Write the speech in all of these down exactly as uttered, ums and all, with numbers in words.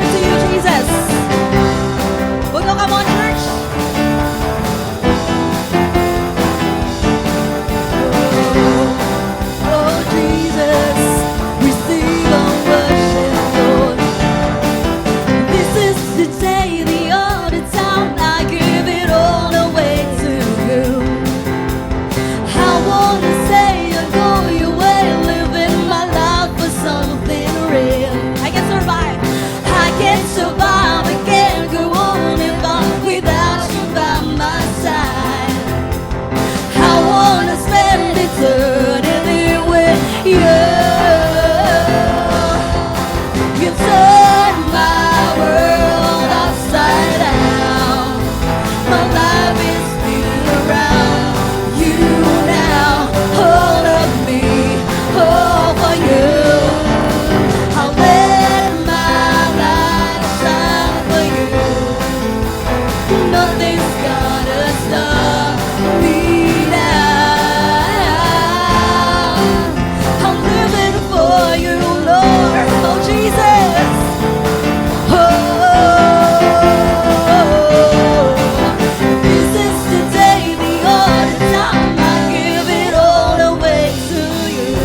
To you, Jesus. Bugto, come on, church. Oh, Jesus, receive our worship, Lord. This is the day, the only time I give it all away to you. I wanna say I go your way, living my life for something real. I can survive. I can survive, I can't go on if I'm without you by my side. I wanna spend eternity with you. You turn my world upside down. My life is built around you now. All of me, all for you. I'll let my light shine for you. Nothing's gonna stop me now. I'm living for you, Lord. Oh, Jesus. Oh, this is the day, the only time I give it all away to you.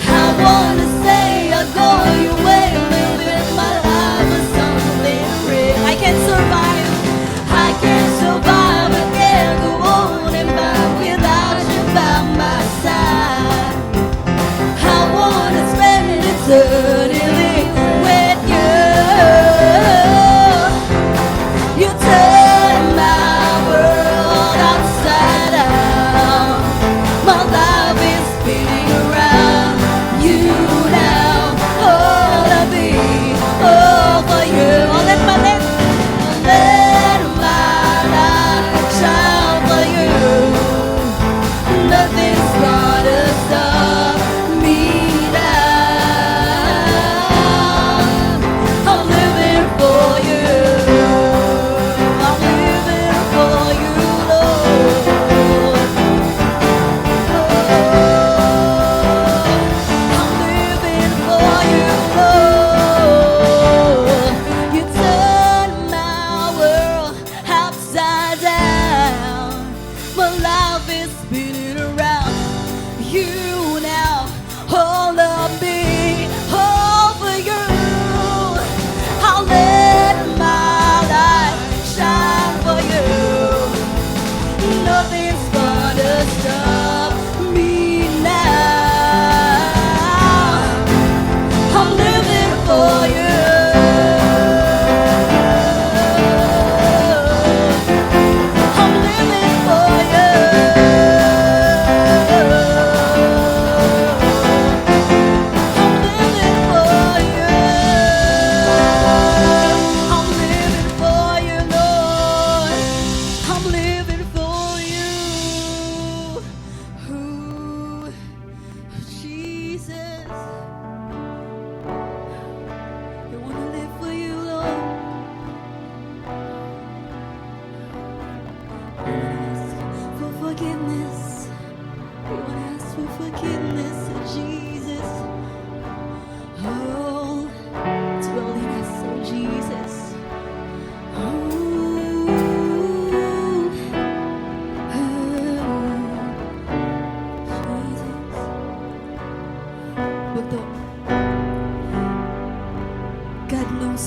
I wanna say I go your way, living my life for something real. I can't survive. I can't survive. I can't go on and by without you by my side. I wanna spend eternity with you. You turn my world upside down. My life is spinning around you now. All of me, all for you. All in my life. Let my light shine for you. Nothing's gonna stop me now. I'm living for you. I'm living for you, Lord. Oh, I'm living for you, Lord. You turn my world upside down. My life is spinning around you now. All of me, all for you. I'll let my light shine for you. Nothing's gonna stop me now. I'm living for you. I'm living for you. I'm living for you. I'm living for you, Lord. I'm living for you. Ooh, Jesus. We wanna live for you, Lord. We wanna ask for forgiveness. We wanna ask for forgiveness, Jesus. Oh, to holiness, oh, Jesus. Oh, oh, Jesus. Bugto, God knows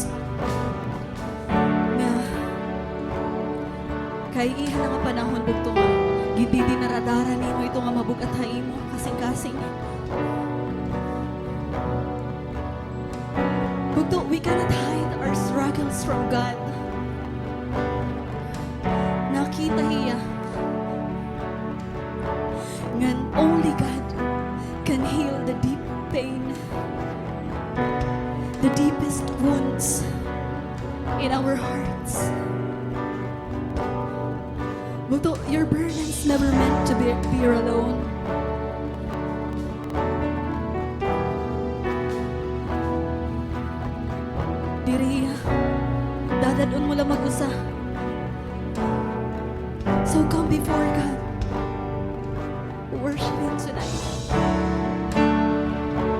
nga kay iha na nga panahon, bugto, nga gindidinaradara nimo ito nga mabug-at ha imo, kasingkasing. Bugto, we cannot hide our struggles from God. Nakita hiya ngan only God can heal the deep pain, the deepest wounds in our hearts. Bugto, your burdens never meant to be, bear alone. Diri, dadad-on mo la mag-usa. So come before God. Worship Him tonight.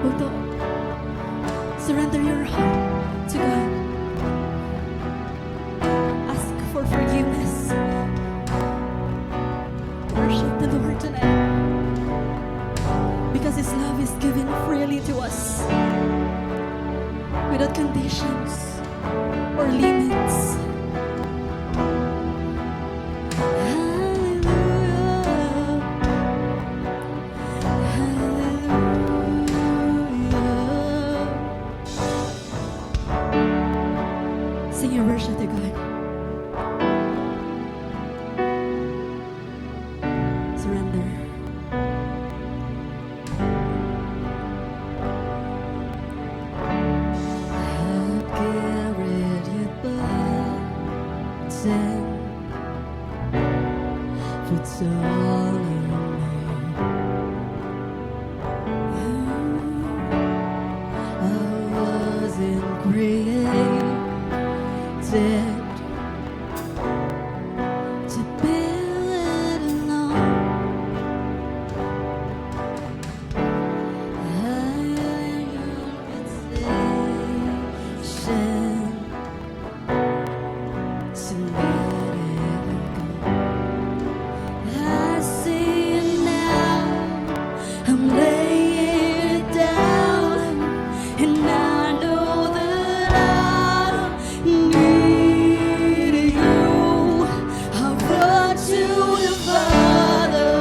Bugto, surrender your heart. to God. Ask for forgiveness. Worship the Lord tonight. Because His love is given freely to us, without conditions or limits. Hallelujah. Hallelujah. Sing your worship to God. Surrender. I carried your burden for so long. I wasn't created to bear it alone. I am your invitation to let it go. I see it now. I'm laying it down, and I know that I need you. I run to the Father,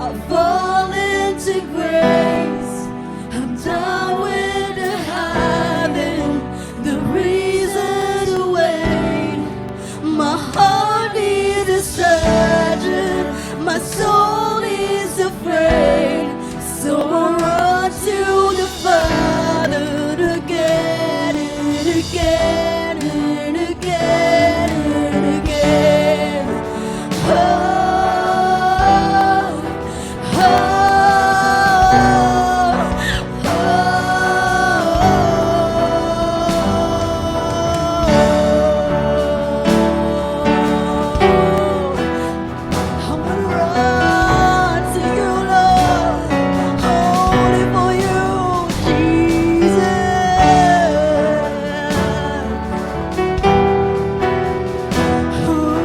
I fall into grace. I'm done with the hiding, the reason to wait. My heart is a surgeon, my soul is afraid. So I run to the Father again and again and again and again. Oh, oh, oh. I wanna run to you, Lord. Only for you, Jesus. Ooh.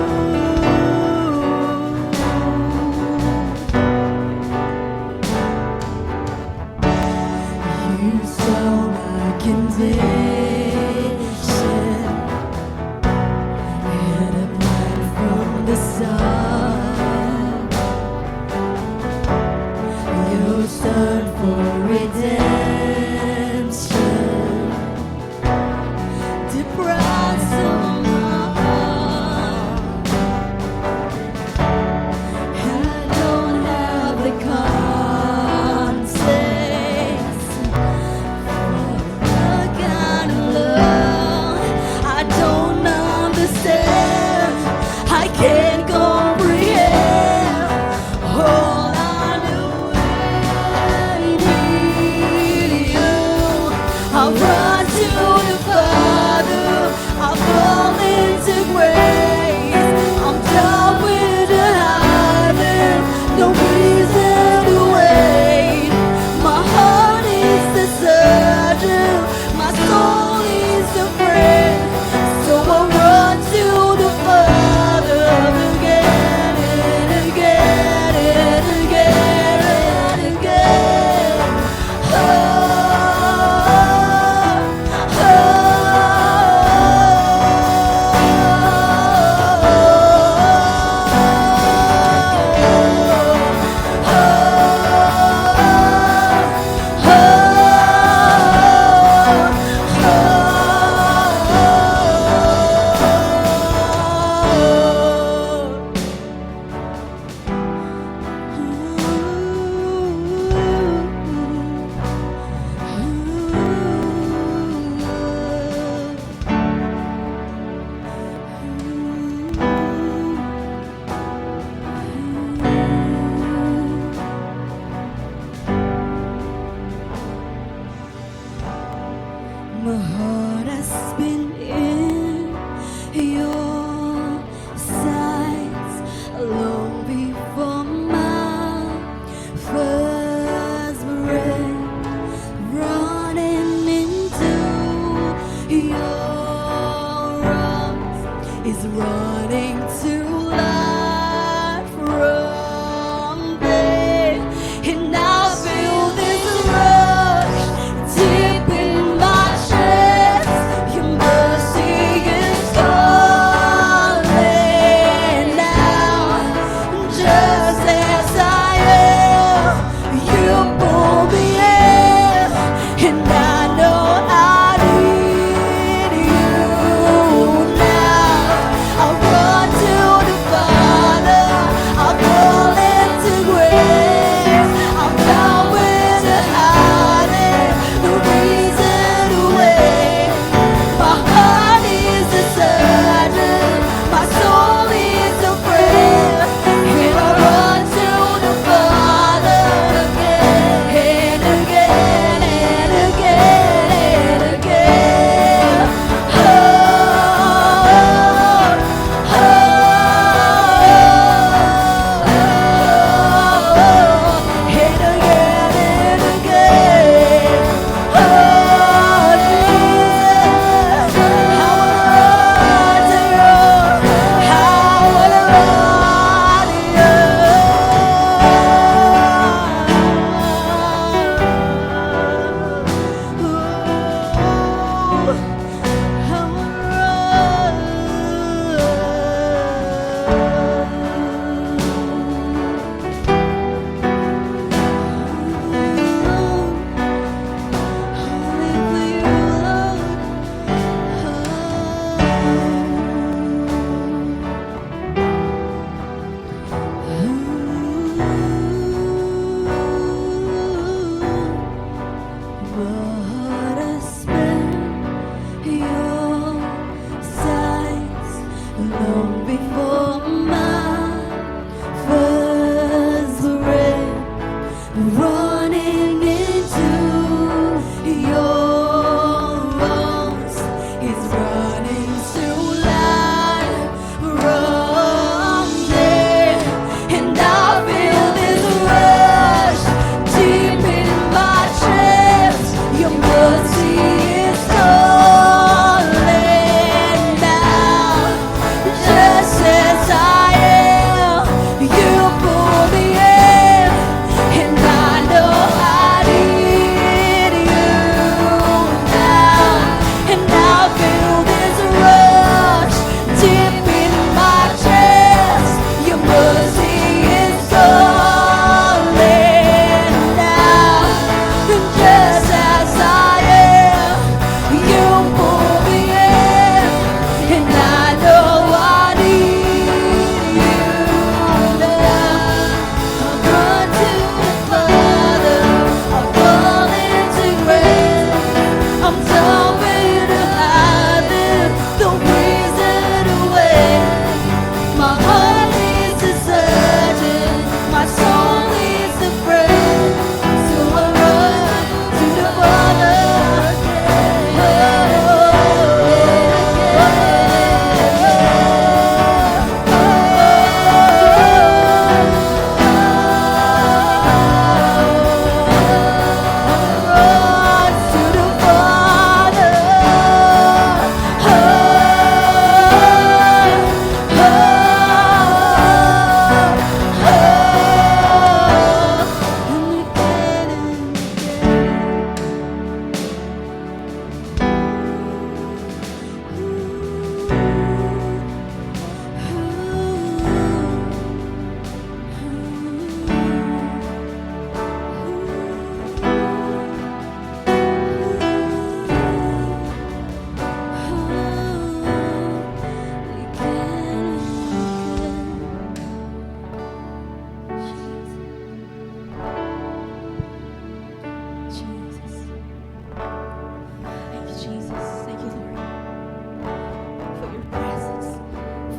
You saw my condition ahead of mine from the start. Your son for redemption deep rise from my heart. I don't have the context for the kind of love I don't understand. I can't comprehend. All I know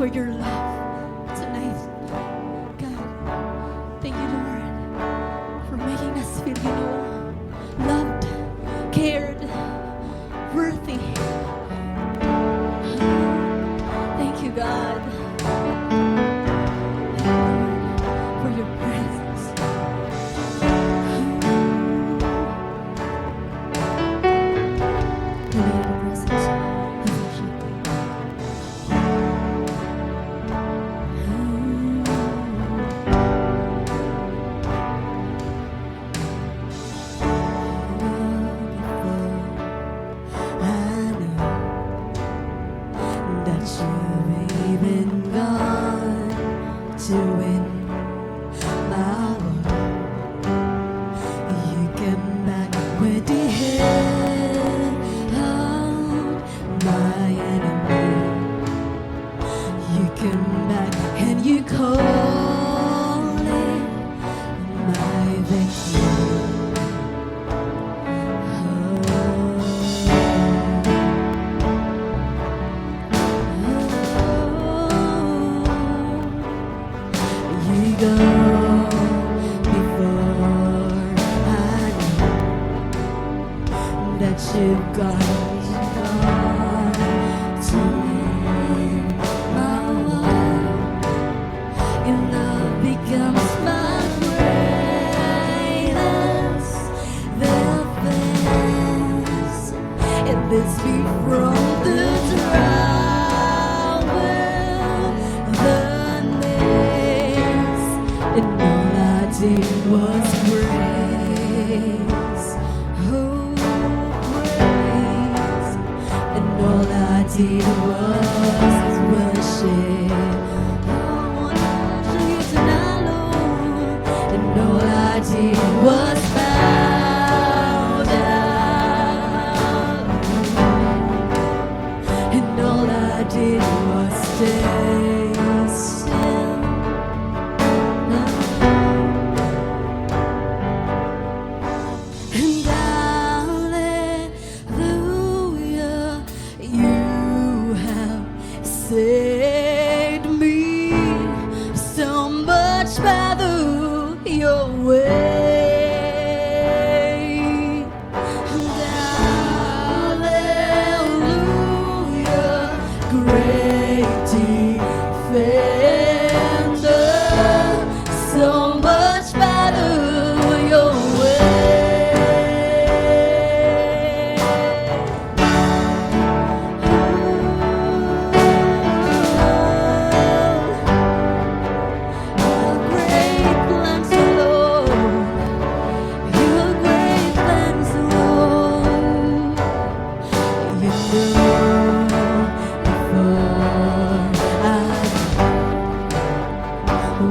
for your love tonight. God, thank you, Lord, for making us feel, you know, loved, cared, worthy. Thank you, God, for your presence. Hallelujah, the presence of worship. I know that you've even gone to win my war. You came back with the head of my enemy. You came back and you call it my victory. Oh, oh, oh. You go before I know that you've got, you've got to win my war. Your love becomes my greatest defense. It lifts me from the dry wilderness. And all I did was praise, oh, praise. And all I did was worship. I want to worship you tonight, Lord. And all I did was bow down. And all I did was stay still. And hallelujah, you have saved me. So much better your way. And hallelujah, great defender, so much better your way. Your great plans, Lord. Your great plans, Lord. You know before I,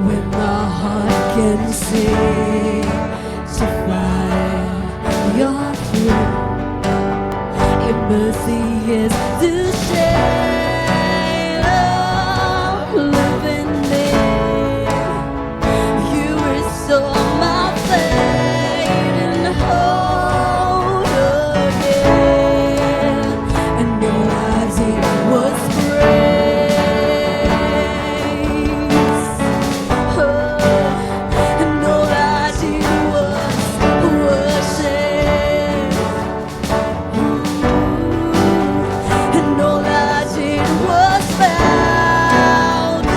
when my heart can sing to fly your throne. Your mercy is the shade of living day. You restore my faith and hope again. And all I did was praise. Oh, and all I did was worship. And all I did was bow down.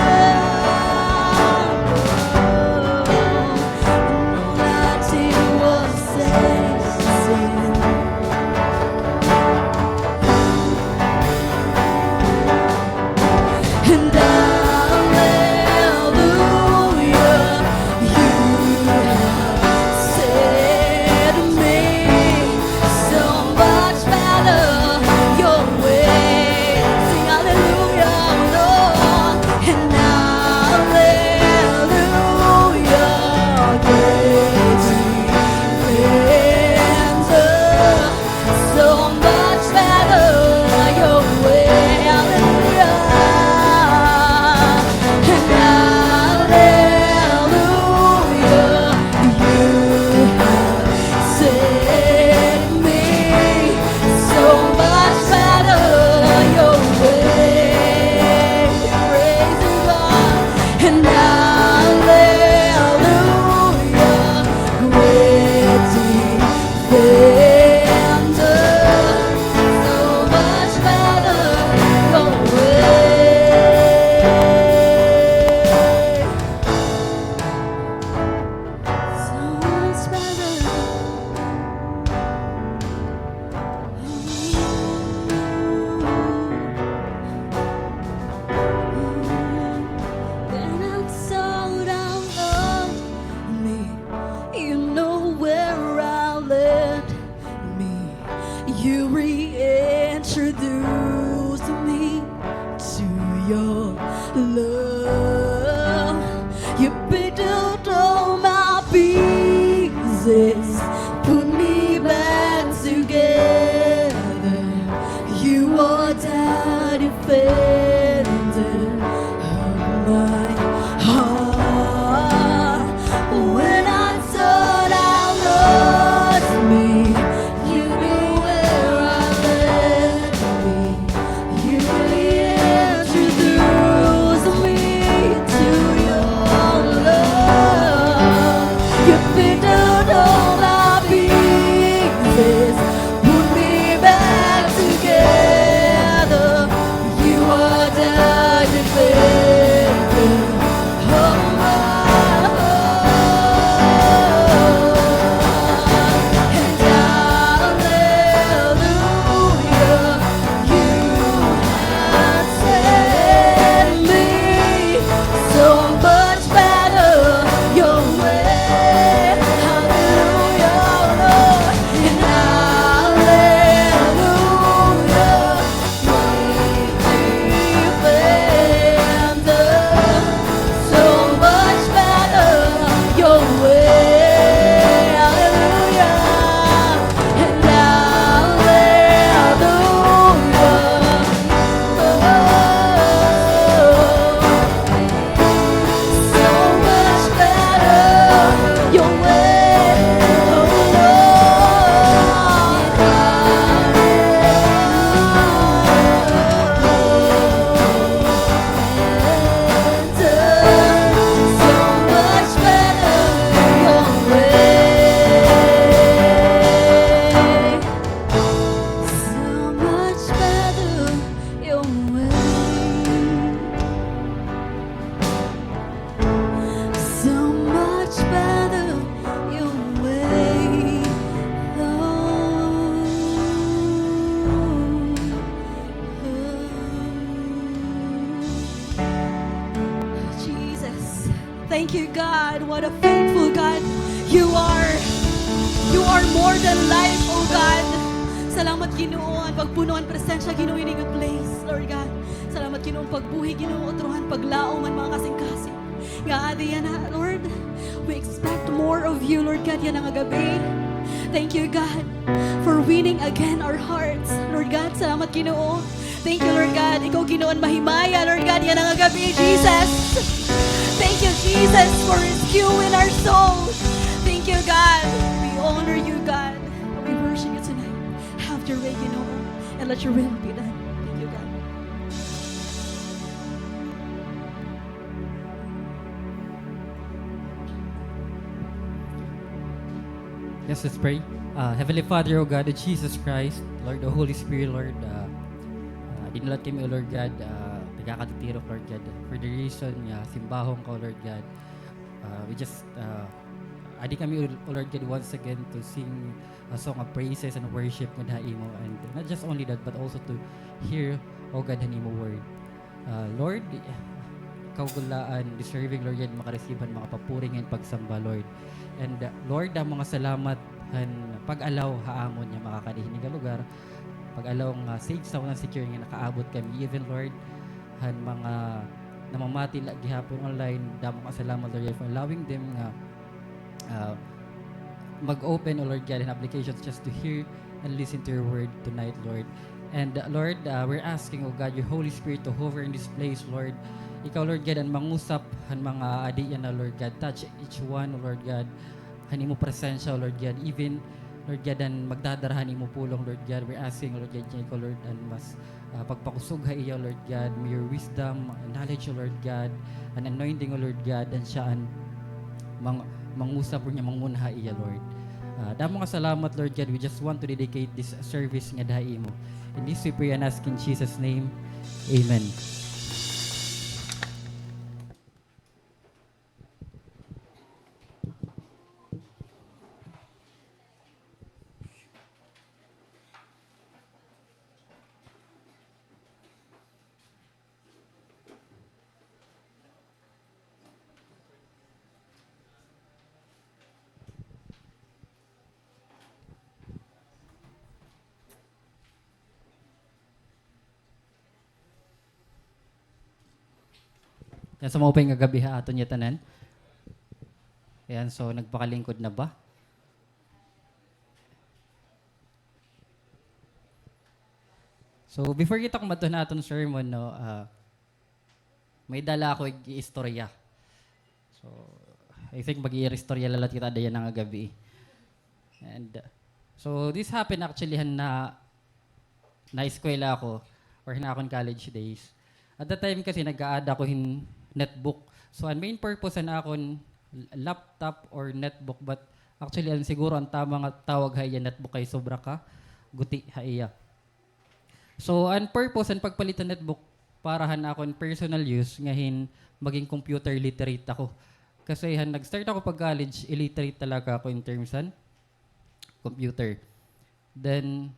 What a faithful God you are. You are more than life, O God. Salamat, Ginoo, an pagpuno han presensya, Ginoo, ini nga place, Lord God. Salamat, Ginoo, an pagbuhi, Ginoo, utrohan, paglaom han mga kasingkasing. Nga adi yana, Lord, we expect more of you, Lord God, yana nga gab-i. Thank you, God, for winning again our hearts. Lord God, salamat, Ginoo. Thank you, Lord God. Ikaw, Ginoo, an mahimaya, Lord God, yana nga gab-i, Jesus. Thank you, Jesus, for rescuing our souls. Thank you, God. We honor you, God. We worship you tonight. Have your way, Ginoo, and let your will be done. Thank you, God. Yes, let's pray. Uh, Heavenly Father, O God, O Jesus Christ, Lord, O Holy Spirit, Lord, uh, uh, dinalat kami, O Lord God, uh, nagakatitirok, Lord God, for the reason nga simbahon ka, O Lord God. Uh, we just, uh, adi kami, O Lord God, once again to sing a song of praises and worship ngadto ha imo, and not just only that, but also to hear, O God, han imo word. Ah, Lord, ikaw gud la an deserving, Lord, nga maka-receive han mga papuri ngan pagsamba, Lord. And, ah, Lord, damo nga salamat han pag-allow ha amon nga makakadi hini nga lugar. Pag-allow nga safe, sound, and secure nga nakaabot kami. Even, Lord, han mga namamati la gihapon online, damo nga salamat, Lord, for allowing them nga ah, mag-open, O Lord God, an applications just to hear and listen to your word tonight, Lord. And, uh, Lord, uh, we're asking, O God, your Holy Spirit to hover in this place, Lord. Ikaw, Lord God, an mangusap han mga adi yana, Lord God. Touch each one, O Lord God, han imo presensya, O Lord God. Even, Lord God, an magdadara han imo pulong, Lord God. We're asking, Lord God, nga ikaw, Lord, an mas ah, pagpakusog ha iya, Lord God, may your wisdom, knowledge, O Lord God, an anointing, O Lord God, an siya an mang-, mangusap, Lord, nga manguna ha iya, Lord. Ah, damo nga salamat, Lord God. We just want to dedicate this service ngadto ha imo. In this we pray and ask in Jesus' name. Amen. Yan, so maupay nga gab-i ha aton ngatanan. Ayan, so nagpakalingkod na ba? So, before kita kumadto han aton sermon, no, ah, may dala ako ig-iistorya. So, I think mag-iistorya la liwat kita yana nga gab-i. And, uh, so, this happened actually han na, naeskwela ako or han akon college days. At that time kasi nag-a-add ako hin netbook. So, an main purpose han akon laptop or netbook, but actually, an siguro an tama nga tawag ha iya netbook kay sobra ka guti ha iya. So, an purpose han pagpalit han netbook para han akon personal use nga hin maging computer literate ako. Kasi han nag-start ako pag-college, illiterate talaga ako in terms han computer. Then,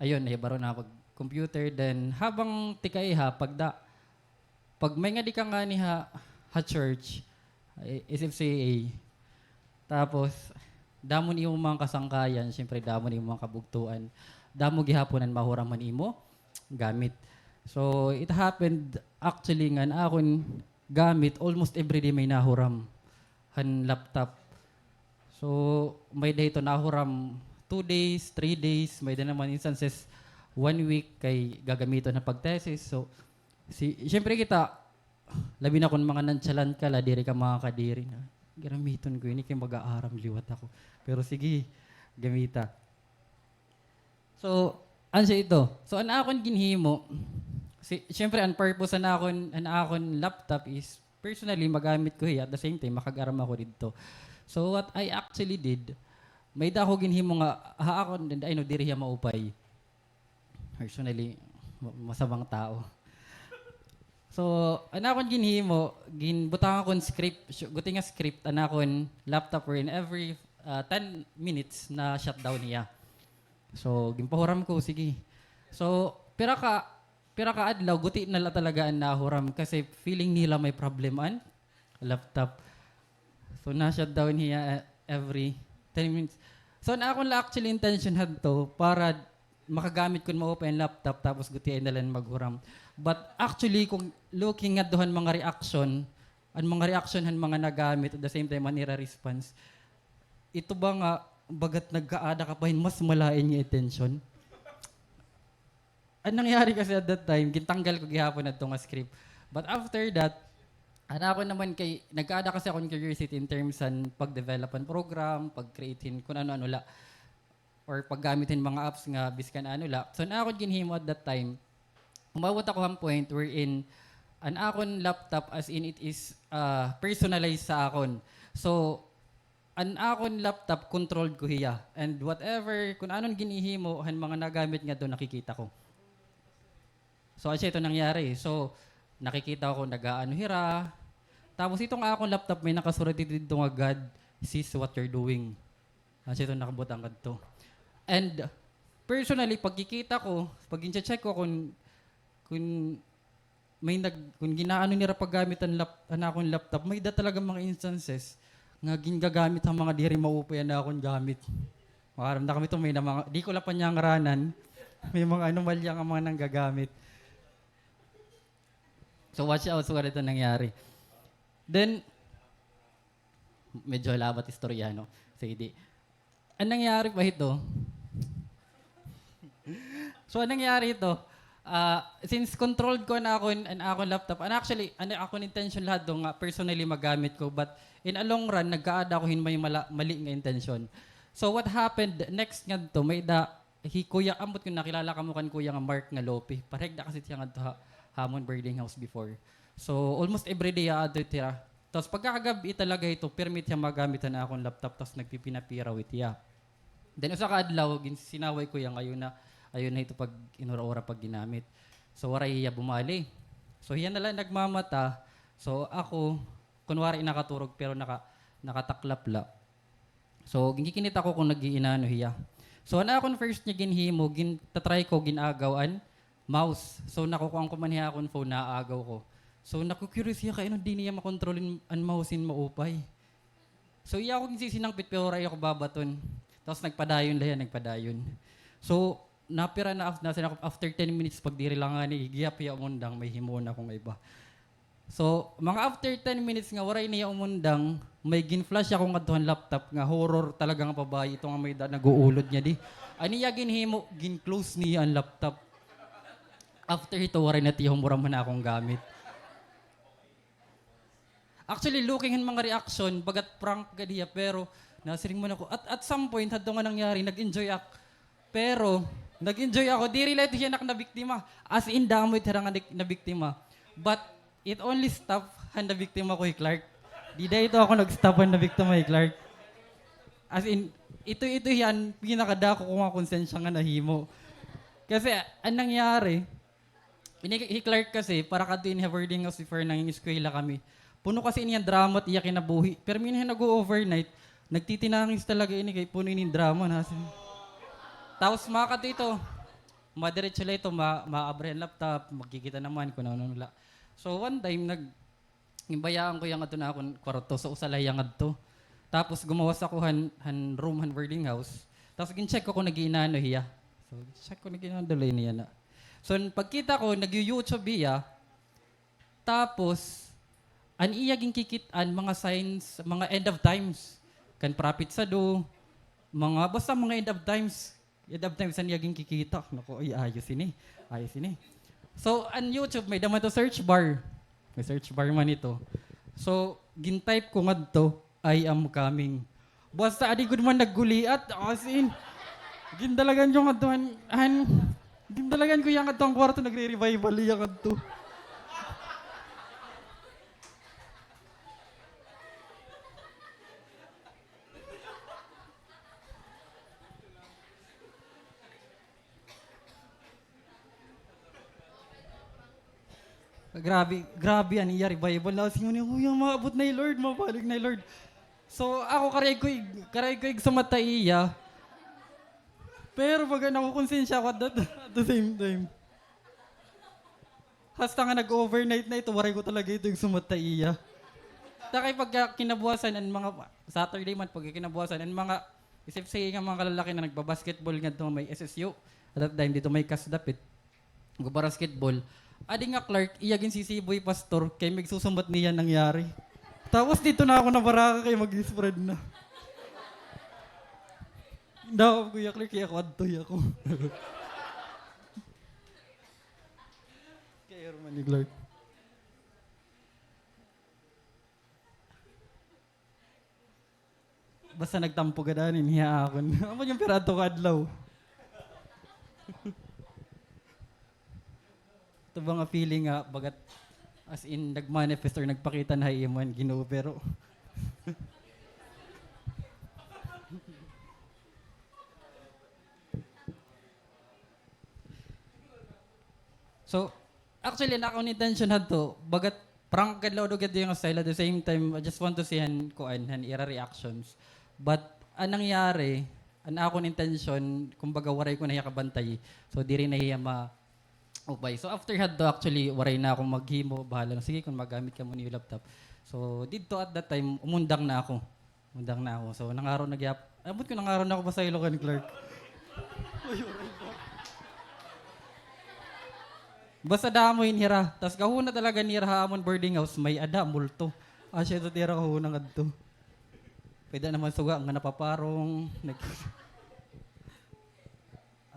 ayun, nahibaro na ako pag-computer. Then, habang tikaiha, pagda-, pag may ngadi ka ngani ha, ha church, eh, S F C A, tapos, damo an imo mga kasangkayan, siyempre, damo an imo mga kabugtoan, damo gihapon an mahuram han imo gamit. So, it happened, actually, nga an akon gamit, almost everyday may nahuram han laptop. So, may-ada hito nahuram two days, three days, may-ada naman instances, one week, kay gagamiton ha pag-thesis. So, si-, siyempre kita, labi na kon mga nonchalant ka la, diri ka makakadiri na, "Gamiton ko ini kay mag-aaram liwat ako." Pero sige, gamita. So, ano siya ito? So, an akon ginhimo, si-, siyempre, an purpose han akon, an akon laptop is, personally, magamit ko hiya, at the same time, makag-aram ako didto. So, what I actually did, may-ada ako ginhimo nga, ha akon, I know, diri hiya maupay. Personally, ma-, masamang tao. So, an akon ginhimo, ginbutang akon script, su-, guti nga script, an akon laptop wherein every, ah, ten minutes na-shutdown hiya. So, ginpahuram ko, sige. So, pira ka, pira ka adlaw, guti na la talaga an nahuram kasi feeling nila may problem an laptop. So, na-shutdown hiya, eh, every ten minutes. So, an akon la actually intention hadto, para makagamit kon maupay an laptop, tapos gutiay na la maghuram. But actually, kon looking ngadto han mga reaction, an mga reaction han mga nagamit, at the same time, an ira response, ito ba nga, bagat nagkaada ka pa hin mas malain nga intention? An nangyari kasi at that time, gintanggal ko gihapon adto nga script. But after that, an akon naman kay, nagkaada kasi akon curiosity in terms han pag-develop han program, pag-create hin kun ano-ano la, or paggamit hin mga apps nga biskan ano la. So, an akon ginhimo at that time, umabot ako han point wherein an akon laptop, as in, it is, ah, personalized sa akon. So, an akon laptop, controlled ko hiya. And whatever, kun ano an ginhihimo han mga nagamit ngadto, nakikita ko. So, asya ito nangyari. So, nakikita ko nag-aano hira. Tapos, ito nga akon laptop, may nakasurat dito nga, "God sees what you're doing." Asya ito nakabutang kadto. And, personally, pagkikita ko, pag gin-check ko kun, kun may nag-, kun ginaano nira paggamit an lap-, an akon laptop, may-ada talaga mga instances nga gingagamit han mga diri maupay an akon gamit. Maaram na kami ito, may na mga, di ko la panyangaranan, may mga anomalya nga mga nanggagamit. So, watch out sa ganito nangyari. Then, medyo halabat istorya, no? Sige, di. An nangyari pa ito, so, an nangyari ito, ah, since controlled ko an akon, an akon laptop, and actually, an akon intention la hadto nga personally magamit ko, but in a long run, nagkaada ako hin may mala-, mali nga intention. So, what happened next ngadto, may-ada hi Kuya, ambot kon nakilala kamo kan Kuya nga Mark nga Lope. Pareho da kasi hiya ngadto ha, ha amon boarding house before. So, almost everyday aadto hira. Tapos pagkakagab-i talaga ito, pirmi hiya magamit han akon laptop, tapos nagpipinapira with hiya. Then, usa ka adlaw, gin-, sinaway ko hiya nga ayaw na, ayaw na ito pag-inura-ura pag ginamit. So, waray hiya bumali. So, hiya na la nagmamata. So, ako, kunwari nakaturog, pero naka-, nakataklap la. So, ginkikinita ko kon nag-iinano hiya. So, an akon first nga ginhimo, gin-, ta-try ko, gin-agaw an mouse. So, nakukuan ko man hiya akon phone, naaagaw ko. So, naku-curious hiya kay ano diri niya makontrol in, an mouse hin maupay. So, iya ako ginsisinangpit, pero waray ako babaton. Tapos, nagpadayon la hiya, nagpadayon. So, napira na, af-, nasa na ako, after ten minutes, pag diri la ngani, gihap hiya umundang, may himoon ako nga iba. So, mga after ten minutes nga waray niya umundang, may gin-flash ako ngadto han laptop nga horror talaga nga babaye, ito nga may-ada nag-uulod niya di. An iya ginhimo, gin-close niya an laptop. After hito, waray na tiya humuram han akon gamit. Actually, looking han mga reaction, bagat prank gad hiya, pero nasiring man ako. At, at some point, hadto nga nangyari, nag-enjoy ak-, pero, nag-enjoy ako. Diri la ito hiya nak nabiktima. As in, damo it hira nga nik-, nabiktima. But, it only stop han nabiktima ko hi Clark. Dida ito ako nag-stop han nabiktima hi Clark. As in, ito, ito hiya an pinakadako ko nga konsensya nga nahimo. Kasi, an nangyari, ini hi Clark kasi, para kadto ini ha boarding house before nangingeskwela kami. Puno kasi ini han drama it iya kinabuhi. Pero minsan nag-o-overnight, nagtitinangis talaga ini kay puno ini hin drama na. Tapos makakadto ito, madiretso la ito, ma-, maabre an laptop, magkikita naman kun ano-ano la. So one time, nag-, ginbayaan ko hiya ngadto ha akon kwarto, so usa la hiya ngadto. Tapos gumawas ako han, han room han boarding house. Tapos gin-check ko kun nag-iinano hiya. So check ko nag-iinano, dali niya na. So pagkita ko, nag-YouTube hiya. Tapos, an iya ginkikit-an, mga signs, mga end of times. Kan prophet sado, mga, basta mga end of times. End of times an iya ginkikita. Naku, ay, ayos ini. Ayos ini. So, an YouTube, may-ada man ito search bar. May search bar man ito. So, gin-type ko ngadto, "I am coming." Basta adi gud man nagguliat, as in. Gindalagan ko ngadto han, han, gindalagan ko hiya ngadto han kwarto, nagre-revival hiya ngadto. Grabe, grabe an iya revival. Nasiring niya, "Uy, maabot na hi Lord, mabalik na hi Lord." So, ako, karuyag ko ig-, karuyag ko igsumat ha iya. Pero baga nakukonsensya ako at that, at the same time. Hasta nga nag-overnight na ito, waray ko talaga ito igsumat ha iya. Takay pagka kinabuwasan, an mga Saturday man, pagka kinabuwasan, an mga isip sa nga mga kalalaki na nagbabasketball ngadto may S S U, at that time, didto may kas dapit. Nagbabasketball. Adi nga Clark, iya ginsisiboy pastor, kay may susumbat niya nangyari. Tapos didto na ako nabaraka kay mag-spread na. Hindi ako, Kuya Clark, kaya ako adtoy ako. Kay Herman ni Clark. Basta nagtampo gad ani hiya akon. Amo yung pira adto ka adlaw. Ito ba nga feeling nga bagat as in nag-manifest or nagpakita na ha imo an Ginoo, pero So, actually, an akon intention hadto, bagat prank gad la daw gad nga style, at the same time, I just want to see han, kuan, han ira reactions. But, an nangyari, an akon intention, kumbaga, waray ko na hiya kabantay. So, diri na hiya maupay. So, after hadto, actually, waray na ako maghimo, bahala na. Sige, kung magamit kamo niyo laptop. So, didto at that time, umundang na ako. Undang na ako. So, nangaro na gihap-, ambot ko nangaro na ako pasaylo kan Clark. Basta damo hin hira. Tas gahuna talaga nira ha amon boarding house, may-ada, multo. Asya ito tira kahuna ngadto. Pwede naman suga nga napaparong. Nag-,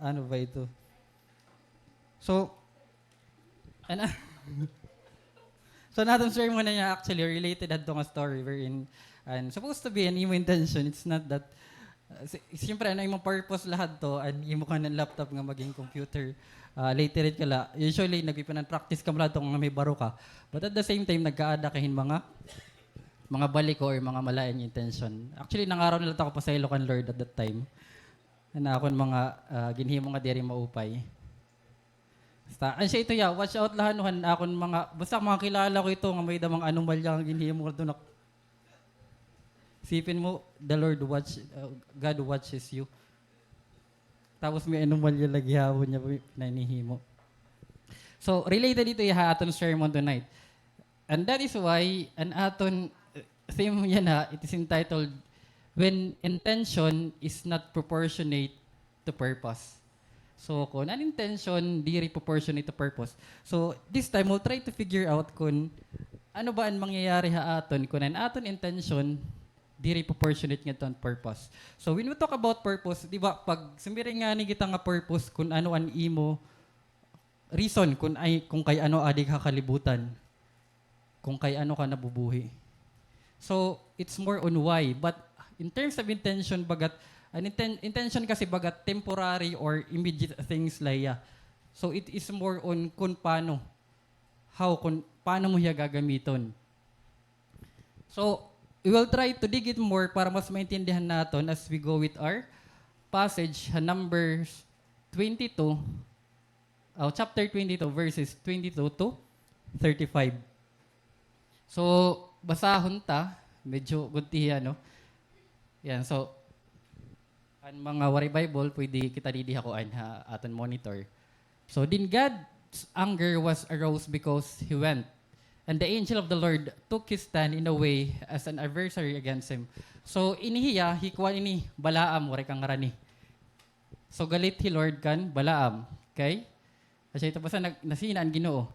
ano ba ito? So, ano? So, an aton sermon na niya actually related hadto nga story wherein, and supposed to be an imo intention. It's not that, uh, si-, siyempre, ano, imo purpose la hadto, an imo kanan laptop nga maging computer, uh, literate ka la. Usually, nagpipinan practice ka mula nga may baro ka. But at the same time, nagkaada ka hin mga, mga baliko or mga malain nga intention. Actually, nangaro na la ako pasaylo kan Lord at that time. An akon mga, ah, ginhimo nga diri maupay. Basta, an siya ito ya, watch out la han akon mga, basta mga kilala ko ito nga may-ada mga anomalya nga ginhimo ngadto na. Isipin mo, the Lord watch, ah, God watches you. Tapos may anomalya la gihapon niya pinanhihimo. So, related ito ya ha aton sermon tonight. And that is why an aton, uh, theme yana, it is entitled, When Intention is Not Proportionate to Purpose. So, kun an intention diri proportionate to purpose. So, this time, we'll try to figure out kun ano ba an mangyayari ha aton kun an aton intention diri proportionate ngadto han purpose. So, when we talk about purpose, di ba, pag sumiring ngani kita nga purpose, kun ano an imo reason kun ay, kun kay ano adi ka ha kalibutan, kun kay ano ka nabubuhi. So, it's more on why. But in terms of intention, bagat, an inten-, intention kasi bagat temporary or immediate things la hiya. So, it is more on kun paano, how, kun paano mo hiya gagamiton. So, we will try to dig it more para mas maintindihan naton as we go with our passage ha Numbers twenty-two, oh, chapter twenty-two, verses twenty-two to thirty-five. So, basahon ta, medyo gudtihi, ano? Yan, so, an mga waray Bible, pwede kita didi ha kuan, ha aton monitor. So, then God's anger was arose because he went, and the angel of the Lord took his stand in a way as an adversary against him. So, ini hiya, hi kuan ini, Balaam, waray ka ngarani. So, galit hi Lord kan Balaam. Okay? Asya ito basta nag-, nasina an Ginoo.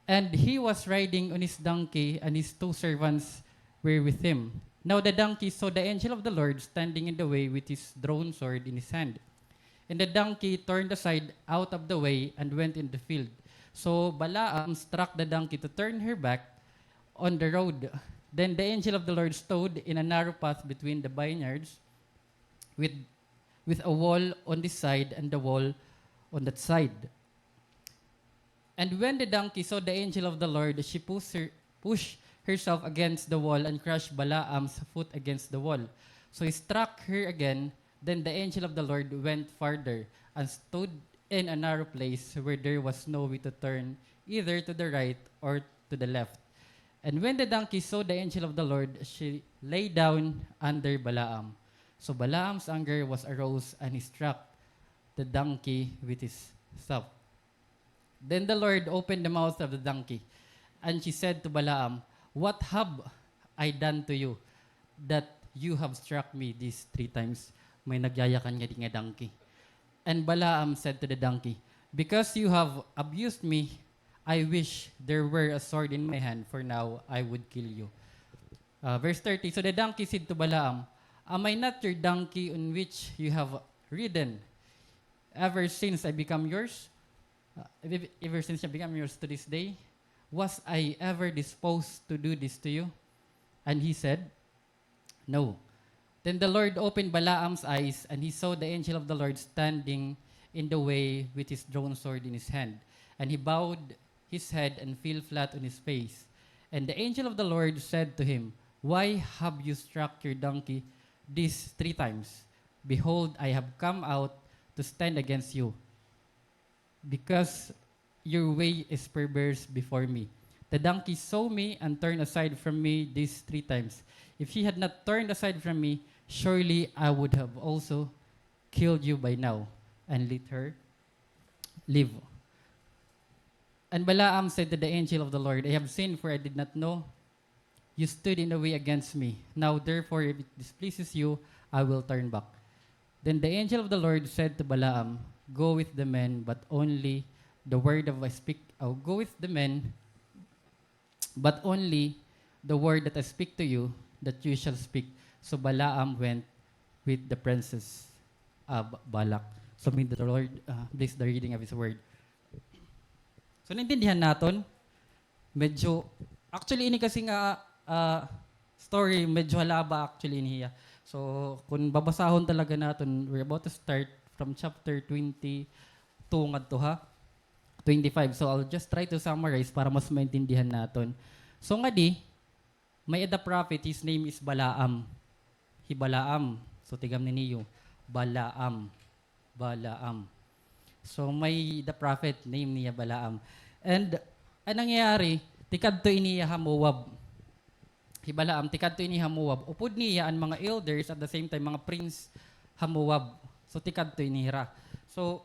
And he was riding on his donkey, and his two servants were with him. Now the donkey saw the angel of the Lord standing in the way with his drawn sword in his hand. And the donkey turned aside out of the way and went in the field. So Balaam struck the donkey to turn her back on the road. Then the angel of the Lord stood in a narrow path between the vineyards with, with a wall on this side and the wall on that side. And when the donkey saw the angel of the Lord, she pushed her, pushed herself against the wall and crushed Balaam's foot against the wall. So he struck her again. Then the angel of the Lord went farther and stood in a narrow place where there was no way to turn either to the right or to the left. And when the donkey saw the angel of the Lord, she lay down under Balaam. So Balaam's anger was arose, and he struck the donkey with his staff. Then the Lord opened the mouth of the donkey, and she said to Balaam, "What have I done to you that you have struck me these three times?" May nagyayakan ngadi nga donkey. And Balaam said to the donkey, "Because you have abused me, I wish there were a sword in my hand, for now I would kill you." Uh, verse thirty, so the donkey said to Balaam, "Am I not your donkey on which you have ridden ever since I become yours? Uh, ev-, ever since I become yours to this day? Was I ever disposed to do this to you?" And he said, "No." Then the Lord opened Balaam's eyes, and he saw the angel of the Lord standing in the way with his drawn sword in his hand. And he bowed his head and fell flat on his face. And the angel of the Lord said to him, "Why have you struck your donkey these three times? Behold, I have come out to stand against you, because your way is perverse before me. The donkey saw me and turned aside from me these three times. If he had not turned aside from me, surely I would have also killed you by now and let her live." And Balaam said to the angel of the Lord, "I have sinned, for I did not know you stood in the way against me. Now, therefore, if it displeases you, I will turn back." Then the angel of the Lord said to Balaam, "Go with the men, but only the word of I speak, oh, go with the men, but only the word that I speak to you, that you shall speak." So Balaam went with the princes of Balak. So may the Lord, uh, bless the reading of His word. So naintindihan naton, medyo, actually, ini kasi nga, ah, story, medyo halaba actually ini hiya. So kun babasahon talaga naton, we're about to start from chapter twenty-two ngadto ha twenty-five. So I'll just try to summarize para mas maintindihan naton. So ngadi, may ada prophet, his name is Balaam. Hi Balaam. So tigam ni niyo, Balaam. Balaam. So may the prophet, name niya Balaam. And an nangyari, tikadto ini ha Moab. Hi Balaam, tikadto ini ha Moab. Upod niya an mga elders, at the same time mga prince ha Moab. So tikadto ini hira. So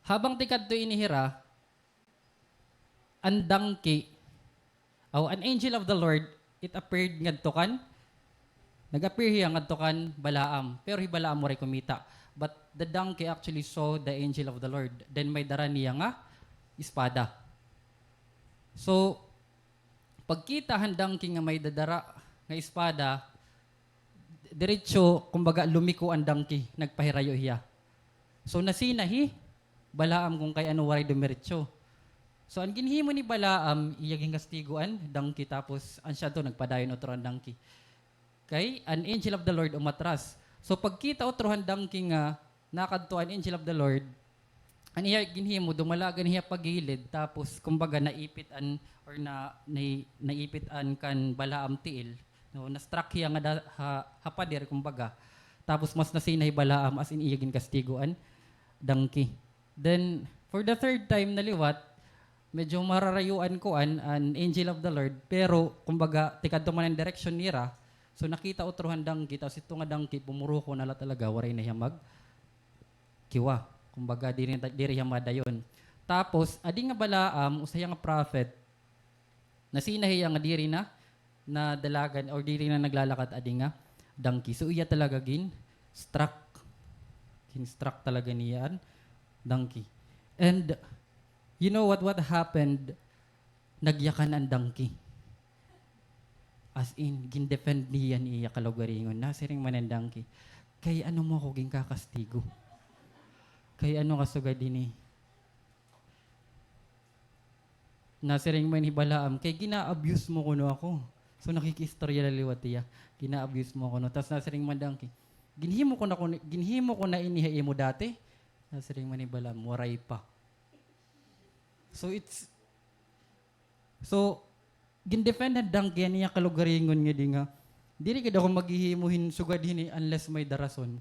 habang tikadto ini hira, an donkey, aw, an angel of the Lord, it appeared ngadto kan, nag-appear hiya ngadto kan Balaam, pero hi Balaam waray kumita. But the donkey actually saw the angel of the Lord. Then may dara niya nga espada. So pagkita han donkey nga may dadara nga espada, diretso, kumbaga, lumiko an donkey, nagpahirayo hiya. So nasina hi Balaam kon kay ano waray dumiretso. So an ginhimo ni Balaam, iya ginkastigo an donkey, tapos an siya to nagpadayon utro an donkey. Kay an angel of the Lord umatras. So pagkita utro han donkey nga nakadto an angel of the Lord, an iya ginhimo, dumalagan hiya pa gilid, tapos kumbaga naipit an, or na, nai-, naipit an kan Balaam tiil, no, na-struck hiya ngada ha, ha pader, kumbaga. Tapos mas nasina hi Balaam, as in iya ginkastigo an donkey. Then for the third time na liwat, medyo mararayo an kuan, an angel of the Lord, pero kumbaga tikadto man an direksyon nira. So nakita utro han donkey, tapos ito nga donkey pumuroko na la talaga, waray na hiya magkiwa. Kumbaga diri, diri hiya madayon. Tapos adi nga Balaam, usa hiya nga prophet, nasina hiya nga diri na nadalagan or diri na naglalakat adi nga donkey. So iya talaga gin-struck. Gin-struck talaga niya an donkey. And you know what, what happened? Nagyakan an donkey. As in, gin-defend niya an iya kalugaringon. Nasiring man an donkey, "Kay ano mo ako ginkakastigo? Kay ano ka sugad hini?" Nasiring man hi Balaam, "Kay gina-abuse mo kuno ako." So nakikiistorya la liwat hiya, "Gina-abuse mo kuno." Tas nasiring man donkey, "Ginhimo ko na kuno, ginhimo ko na ini ha imo dati?" Nasiring man hi Balaam, "Waray pa." So it's, so gin-defend han donkey an iya kalugaringon ngadi nga, "Diri gad ako maghihimo hin sugad hini unless may-da rason."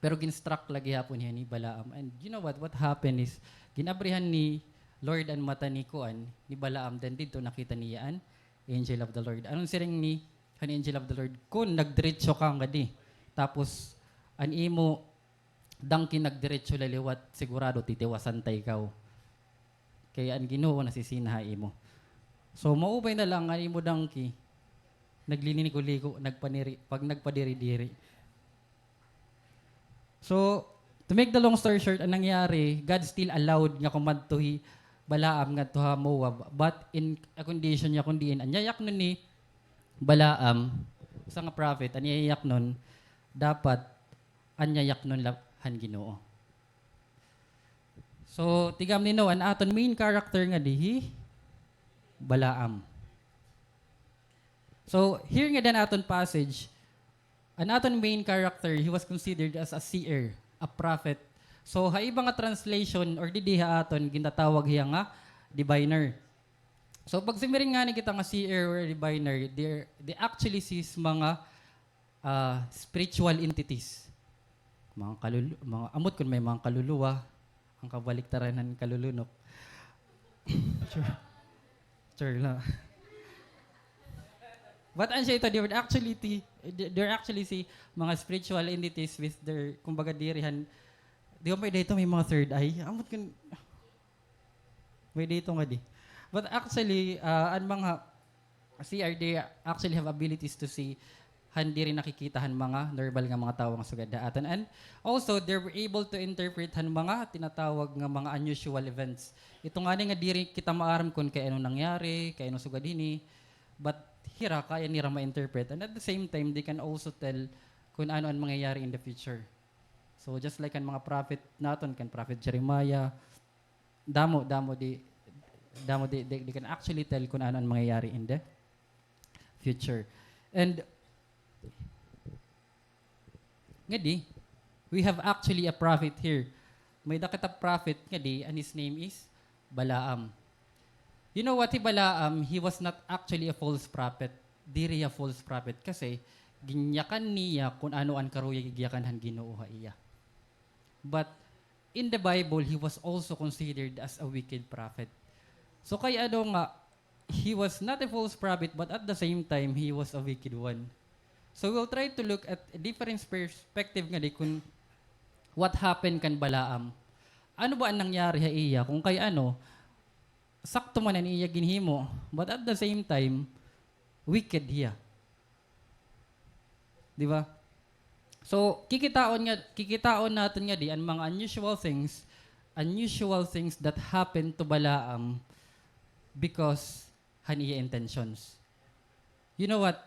Pero gin-struck la gihapon hiya ni Balaam. And you know what? What happened is, gin-abrihan ni Lord an mata ni kuan, ni Balaam, then didto nakita niya an angel of the Lord. Ano siring ni, an angel of the Lord? Kun nagdiretso ka ngadi, tapos an imo donkey nagdiretso la liwat, sigurado titiwasan ta ikaw. Kay an Ginoo nasisina ha imo. So maupay na la nga an imo donkey nagliniko-liko, nagpaniri-, pag nagpadiri-diri. So, to make the long story short, an nangyari, God still allowed nga kumadto hi Balaam ngadto ha Moab, but in a condition nga kon diin an iya yaknon ni Balaam, usa nga prophet, an iya yaknon, dapat an iya yaknon la han Ginoo. So, tigam nino, an aton main character ngadi hi Balaam. So, here ngadi an aton passage, an aton main character, he was considered as a seer, a prophet. So, ha iba nga translation, or didi ha aton, gintatawag hiya nga diviner. So, pag sumiring ngani kita nga seer or diviner, they're, they actually sees mga, ah, spiritual entities. Mga kalulu-, mga, ambot kon may mga kaluluwa, an kabaliktaran han kalulunok. Sure. Sure la. But an siya ito, they would actually ti-, they, they're actually si mga spiritual entities with their, kumbaga, diri han, di ba may dito, may mga third eye? Ambot kon, may dito ngadi. But actually, ah, an mga seer, they actually have abilities to see han diri nakikita han mga normal nga mga tawo nga sugad ha aton. And also, they were able to interpret han mga tinatawag nga mga unusual events. Ito ngani nga diri kita maaram kon kay ano nangyari, kay ano sugad hini, but hira, kaya nira ma-interpret. And at the same time, they can also tell kon ano an mangyayari in the future. So, just like an mga prophet naton, kan Prophet Jeremiah, damo, damo di, damo di, they, they can actually tell kon ano an mangyayari in the future. And ngadi, we have actually a prophet here. May-ada kita prophet ngadi, and his name is Balaam. You know what, hi Balaam, he was not actually a false prophet. Diri hiya false prophet kasi ginyakan niya kon ano an karuyag igyakan han Ginoo ha iya. But in the Bible, he was also considered as a wicked prophet. So, kay ano nga, he was not a false prophet, but at the same time, he was a wicked one. So, we'll try to look at a different perspective ngadi kon what happened kan Balaam. Ano ba an nangyari ha iya? Kon kay ano, sakto man an iya ginhimo, but at the same time, wicked hiya. Di ba? So, kikitaon nga, kikitaon naton ngadi an mga unusual things, unusual things that happened to Balaam because han iya intentions. You know what?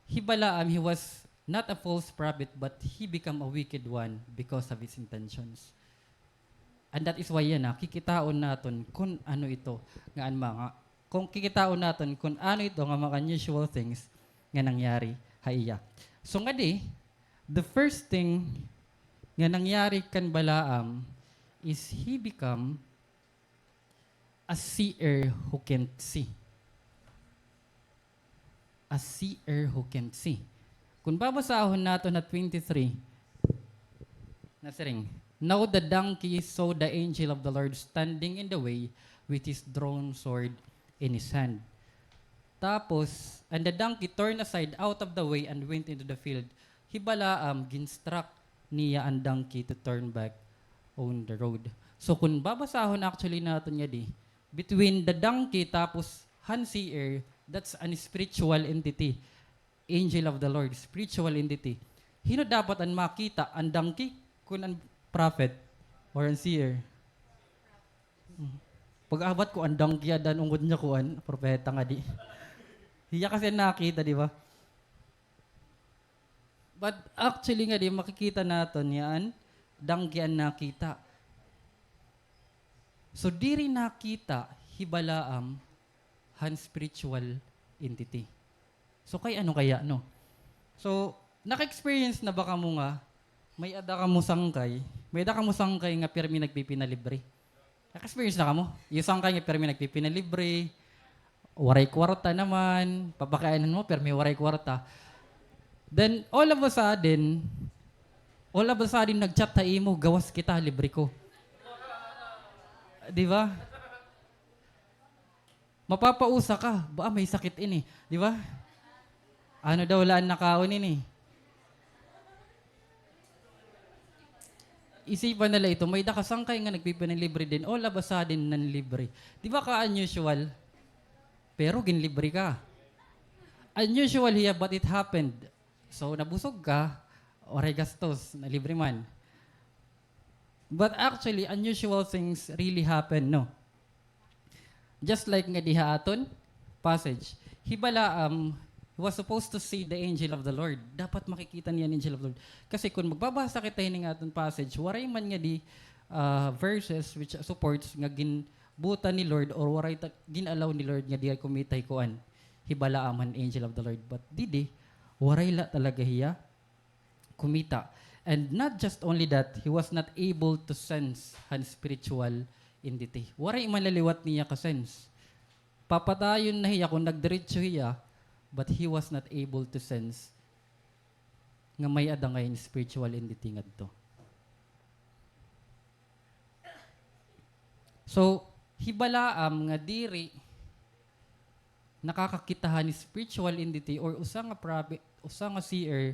Hi Balaam, he was not a false prophet, but he become a wicked one because of his intentions. And that is why yana, kikitaon naton kon ano ito nga an mga, kon kikitaon naton kon ano ito nga mga unusual things nga nangyari ha iya. So ngadi, the first thing nga nangyari kan Balaam is he become a seer who can't see. A seer who can't see. Kon babasahon naton ha twenty-three, nasiring, "Now the donkey saw the angel of the Lord standing in the way with his drawn sword in his hand." Tapos, "And the donkey turned aside out of the way and went into the field." Hi Balaam, gin-instruct niya an donkey to turn back on the road. So, kon babasahon actually naton ngadi, between the donkey tapos han seer, that's an spiritual entity. Angel of the Lord, spiritual entity. Hin-o dapat an makita, an donkey, kon an prophet, or an seer? Hmm. Pag-abot ko, an donkey ada an ungod niya, kuan, propeta ngadi. Hiya kasi an nakita, di ba? But actually ngadi, makikita naton yana, donkey an nakita. So, diri nakita hi Balaam han spiritual entity. So, kay ano kaya, no? So, naka-experience na ba kamo nga may-ada kamo sangkay, may-ada kamo sangkay nga pirmi nagpipinalibre? Naka-experience na kamo? Iyo sangkay nga pirmi nagpipinalibre, waray kwarta naman, papakianan mo, pirmi waray kwarta. Then, all of a sudden, all of a sudden, nag-chat ha imo, "Gawas kita, libre ko." Di ba? Mapapausa ka, "Baka may sakit ini." Di ba? Ano daw la an nakaon ini? Isipan na la ito, may-ada ka sangkay nga nagpipinalibre din, all of a sudden, nanlibre. Di ba ka-unusual? Pero ginlibre ka. unusual hiya, but it happened. So, nabusog ka, waray gastos, nalibre man. But actually, unusual things really happen, no? Just like nga diha aton passage. Hi Balaam, he was supposed to see the angel of the Lord. Dapat makikita niya an angel of the Lord. Kasi kung magbabasa kita hini nga aton passage, waray man ngadi, ah, verses which supports nga ginbutan ni Lord or waray ta-, gin-allow ni Lord nga diri kumita hi kuan, hi Balaam han angel of the Lord. But didi, waray la talaga hiya kumita. And not just only that, he was not able to sense han spiritual entity. Waray man la liwat niya ka-sense. Papatayon na hiya kon nagdiretso hiya, but he was not able to sense nga may-ada ngay-an spiritual entity ngadto. So, hi Balaam nga diri nakakakita han spiritual entity or usa nga prophet, usa nga seer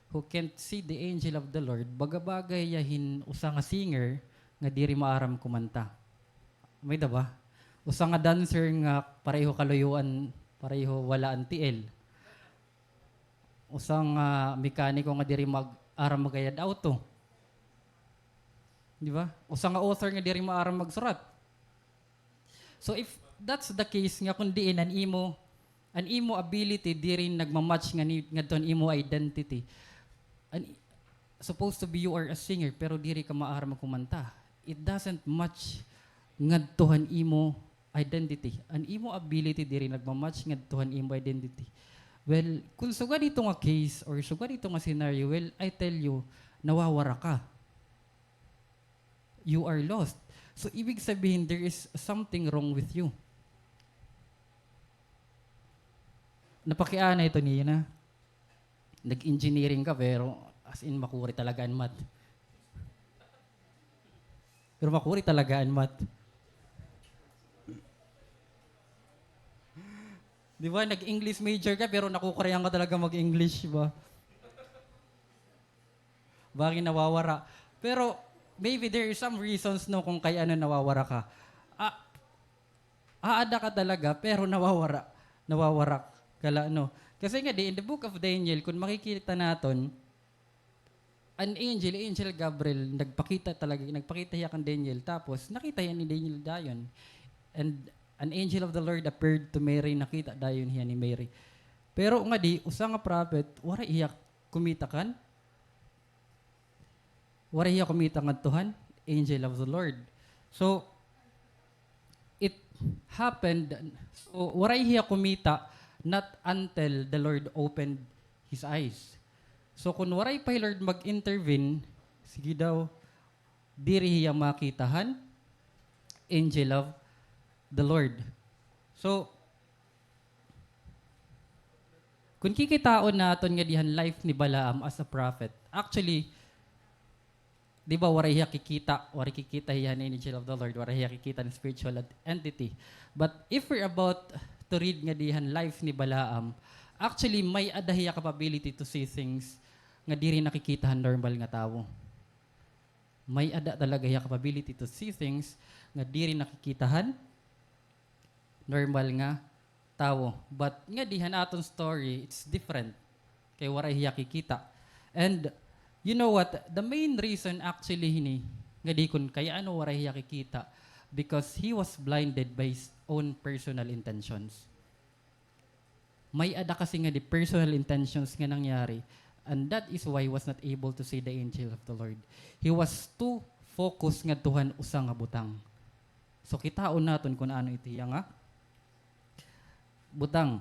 who can't see the angel of the Lord, baga-baga hiya hin usa nga singer nga diri maaram kumanta. May-ada ba? Usa nga dancer nga pareho kaluyoan, pareho wala an tiil. Usa nga mekaniko nga diri mag-, aram magayad awto. Di ba? Usa nga author nga diri maaram magsurat. So if that's the case nga kun diin an imo, an imo ability diri nagma-match nga ni-, ngadto han imo identity. An, supposed to be you are a singer, pero diri ka maaram magkumanta. It doesn't match ngadto han imo identity. An imo ability diri nagma-match ngadto han imo identity. Well, kung sugad ito nga case or sugad ito nga scenario, well, I tell you, nawawara ka. You are lost. So, ibig sabihin, there is something wrong with you. Napakiana ito niyo na. Nag-engineering ka, pero as in, makuri talaga an math. Pero makuri talaga an math. Di ba, nag-English major ka, pero nakukurian ka talaga mag-English, di ba? Bakit nawawara? Pero maybe there is some reasons, no, kung kay ano nawawara ka. Ah, aada ka talaga, pero nawawara. Nawawara ka la, no? Kasi nga di, in the book of Daniel, kung makikita naton, an angel, angel Gabriel, nagpakita talaga, nagpakita hiya kan Daniel. Tapos, nakita hiya ni Daniel dayon. And an angel of the Lord appeared to Mary, nakita dayon hiya ni Mary. Pero nga di, usa nga prophet, waray hiya kumita kan Waray hiya kumita ngadto han angel of the Lord. So, it happened, so, waray hiya kumita not until the Lord opened his eyes. So, kun waray pa hi Lord mag-intervene, sige daw, diri hiya makita han angel of the Lord. So, Kun kikitaon naton nga dihan life ni Balaam as a prophet, actually, di ba, waray hiya kikita, waray kikita hiya han angel of the Lord, waray hiya kikita han spiritual ent-, entity. But if we're about to read nga dihan life ni Balaam, actually, may-ada hiya capability to see things nga diri nakikita han normal nga tawo. May-ada talaga hiya capability to see things nga diri nakikita han normal nga tawo. But nga dihan aton story, it's different. Kay waray hiya kikita. And you know what? The main reason actually hini, nga di kun kay ano waray hiya kikita, because he was blinded by his own personal intentions. May-ada kasi nga di personal intentions nga nangyari, and that is why he was not able to see the angel of the Lord. He was too focused ngadto han usa nga butang. So, kitaon naton kun ano ito hiya nga butang.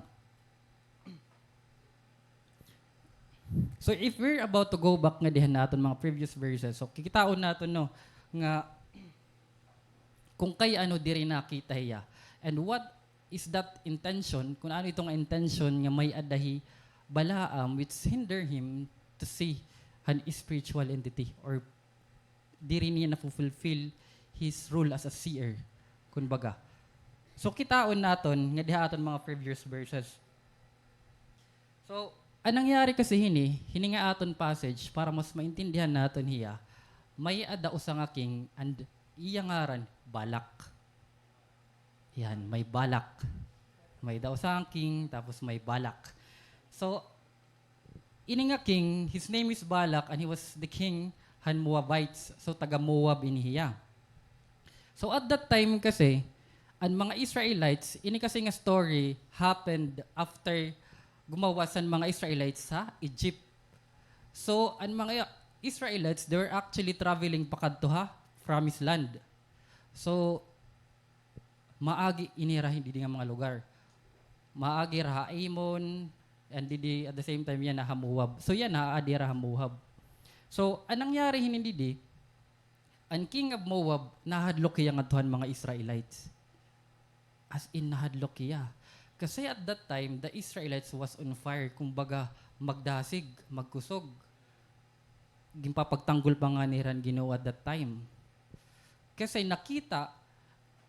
So, if we're about to go back nga dihan naton mga previous verses, so, kikitaon naton, no, nga kung kay ano diri nakita hiya. And what is that intention, kun ano ito nga intention nga may-ada hi Balaam, which hinder him to see an spiritual entity or diri niya nafu-fulfill his role as a seer, kumbaga. So, kitaon naton nga diha aton mga previous verses. So, an nangyari kasi hini, hini nga aton passage, para mas maintindihan naton hiya, may-ada usa nga king and iya ngaran Balak. Yan, may Balak. May-ada usa nga king, tapos may Balak. So, ini nga king, his name is Balak, and he was the king han Moabites. So, taga Moab ini hiya. So, at that time kasi, an mga Israelites, ini kasi nga story happened after gumawas an mga Israelites ha Egypt. So, an mga Israelites, they were actually traveling pakadto ha Promised Land. So, maagi ini hira hin didi nga mga lugar. Maagi hira ha Ammon, and didi at the same time yana ha Moab. So yana, aadi hira ha Moab. So, an nangyari hinin didi, an king of Moab, nahadlok hiya ngadto han mga Israelites. As in, nahadlok hiya. Kasi at that time, the Israelites was on fire. Kumbaga, magdasig, magkusog. Ginpapagtanggol pa ngani hira han Ginoo at that time. Kasi nakita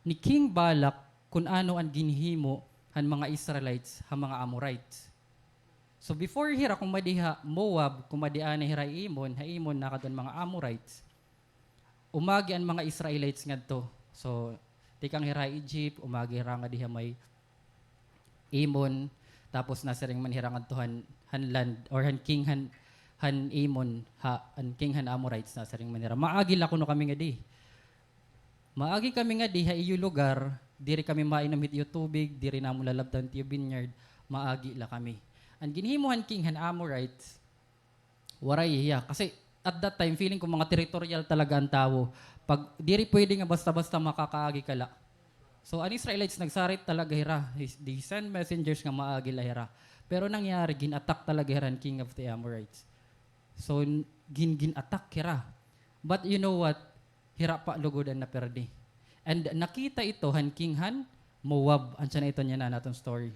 ni King Balak kun ano an ginhimo han mga Israelites ha mga Amorites. So before hira kumadi ha Moab, kumadi anay hira ha Ammon, ha Ammon nakadto an mga Amorites. Umagi an mga Israelites ngadto. So tikang hira ha Egypt, umagi hira ngadi ha may Ammon, tapos nasiring man hira ngadto han, han land, or han king han, han Ammon, ha, an king han Amorites, nasiring man hira, "Maagi la kuno kami ngadi. Maagi kami ngadi ha iyo lugar, diri kami mainom hit iyo tubig, diri namon lalabtan it iyo vineyard, maagi la kami." An ginhimo han king han Amorites, waray hiya. Kasi at that time, feeling ko mga territorial talaga an tawo. Pag, diri pwede nga basta-basta makakaagi ka la. So, an Israelites, nagsarit talaga hira. They send messengers nga maagi la hira. Pero nangyari, gin-attack talaga hira han king of the Amorites. So, n-, gin-, gin-attack hira. But you know what? Hira pa lugod an napirdi. And nakita ito han king han Moab. Ansa na ito niya na naton story.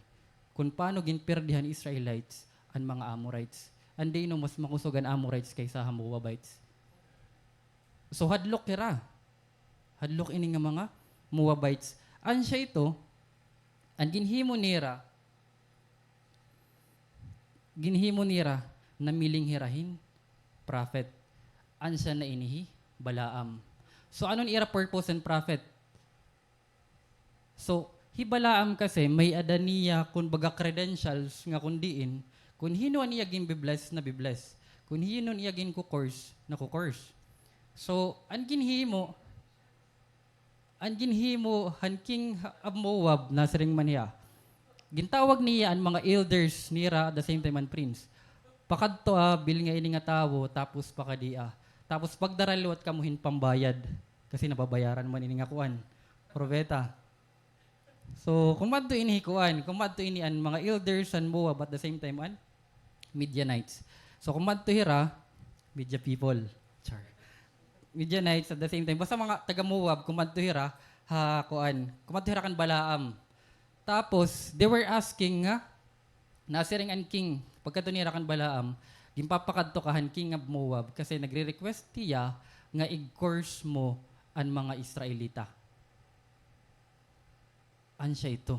Kun paano ginpirdi han Israelites an mga Amorites. And they know mas makusog an Amorites kaysa ha Moabites. So hadlok hira. Hadlok ini nga mga Moabites. Ansa ito, an ginhimo nira, ginhimo nira, namiling hira hin prophet. Ansa na ini hi Balaam. So ano an ira purpose hin prophet? So, hi Balaam kasi may-ada niya, kumbaga, credentials nga kun diin, kun hin-o an iya ginbi-bless, nabi-bless. Kun hin-o an iya ginku-curse, naku-curse. So, an ginhimo, an ginhimo han king ha-, of Moab, nasiring man hiya. Gintawag niya an mga elders nira, at the same time an prince. Pakadtoa, bilnga ini nga tawo, tapos pakadia. Tapos pagdara liwat kamo hin pambayad. Kasi nababayaran man ini nga kuan, propeta. So, kumadto ini hi kuan, kumadto ini an mga elders han Moab, at the same time an Midianites. So, kumadto hira, Media people. Char. Midianites at the same time. Basta mga taga Moab, kumadto hira ha kuan, kumadto hira kan Balaam. Tapos, they were asking nga, nasiring an king, pagkadto nira kan Balaam, "Ginpapakadto ka han king of Moab, kasi nagre-request hiya nga ig-curse mo an mga Israelita." Ansa ito.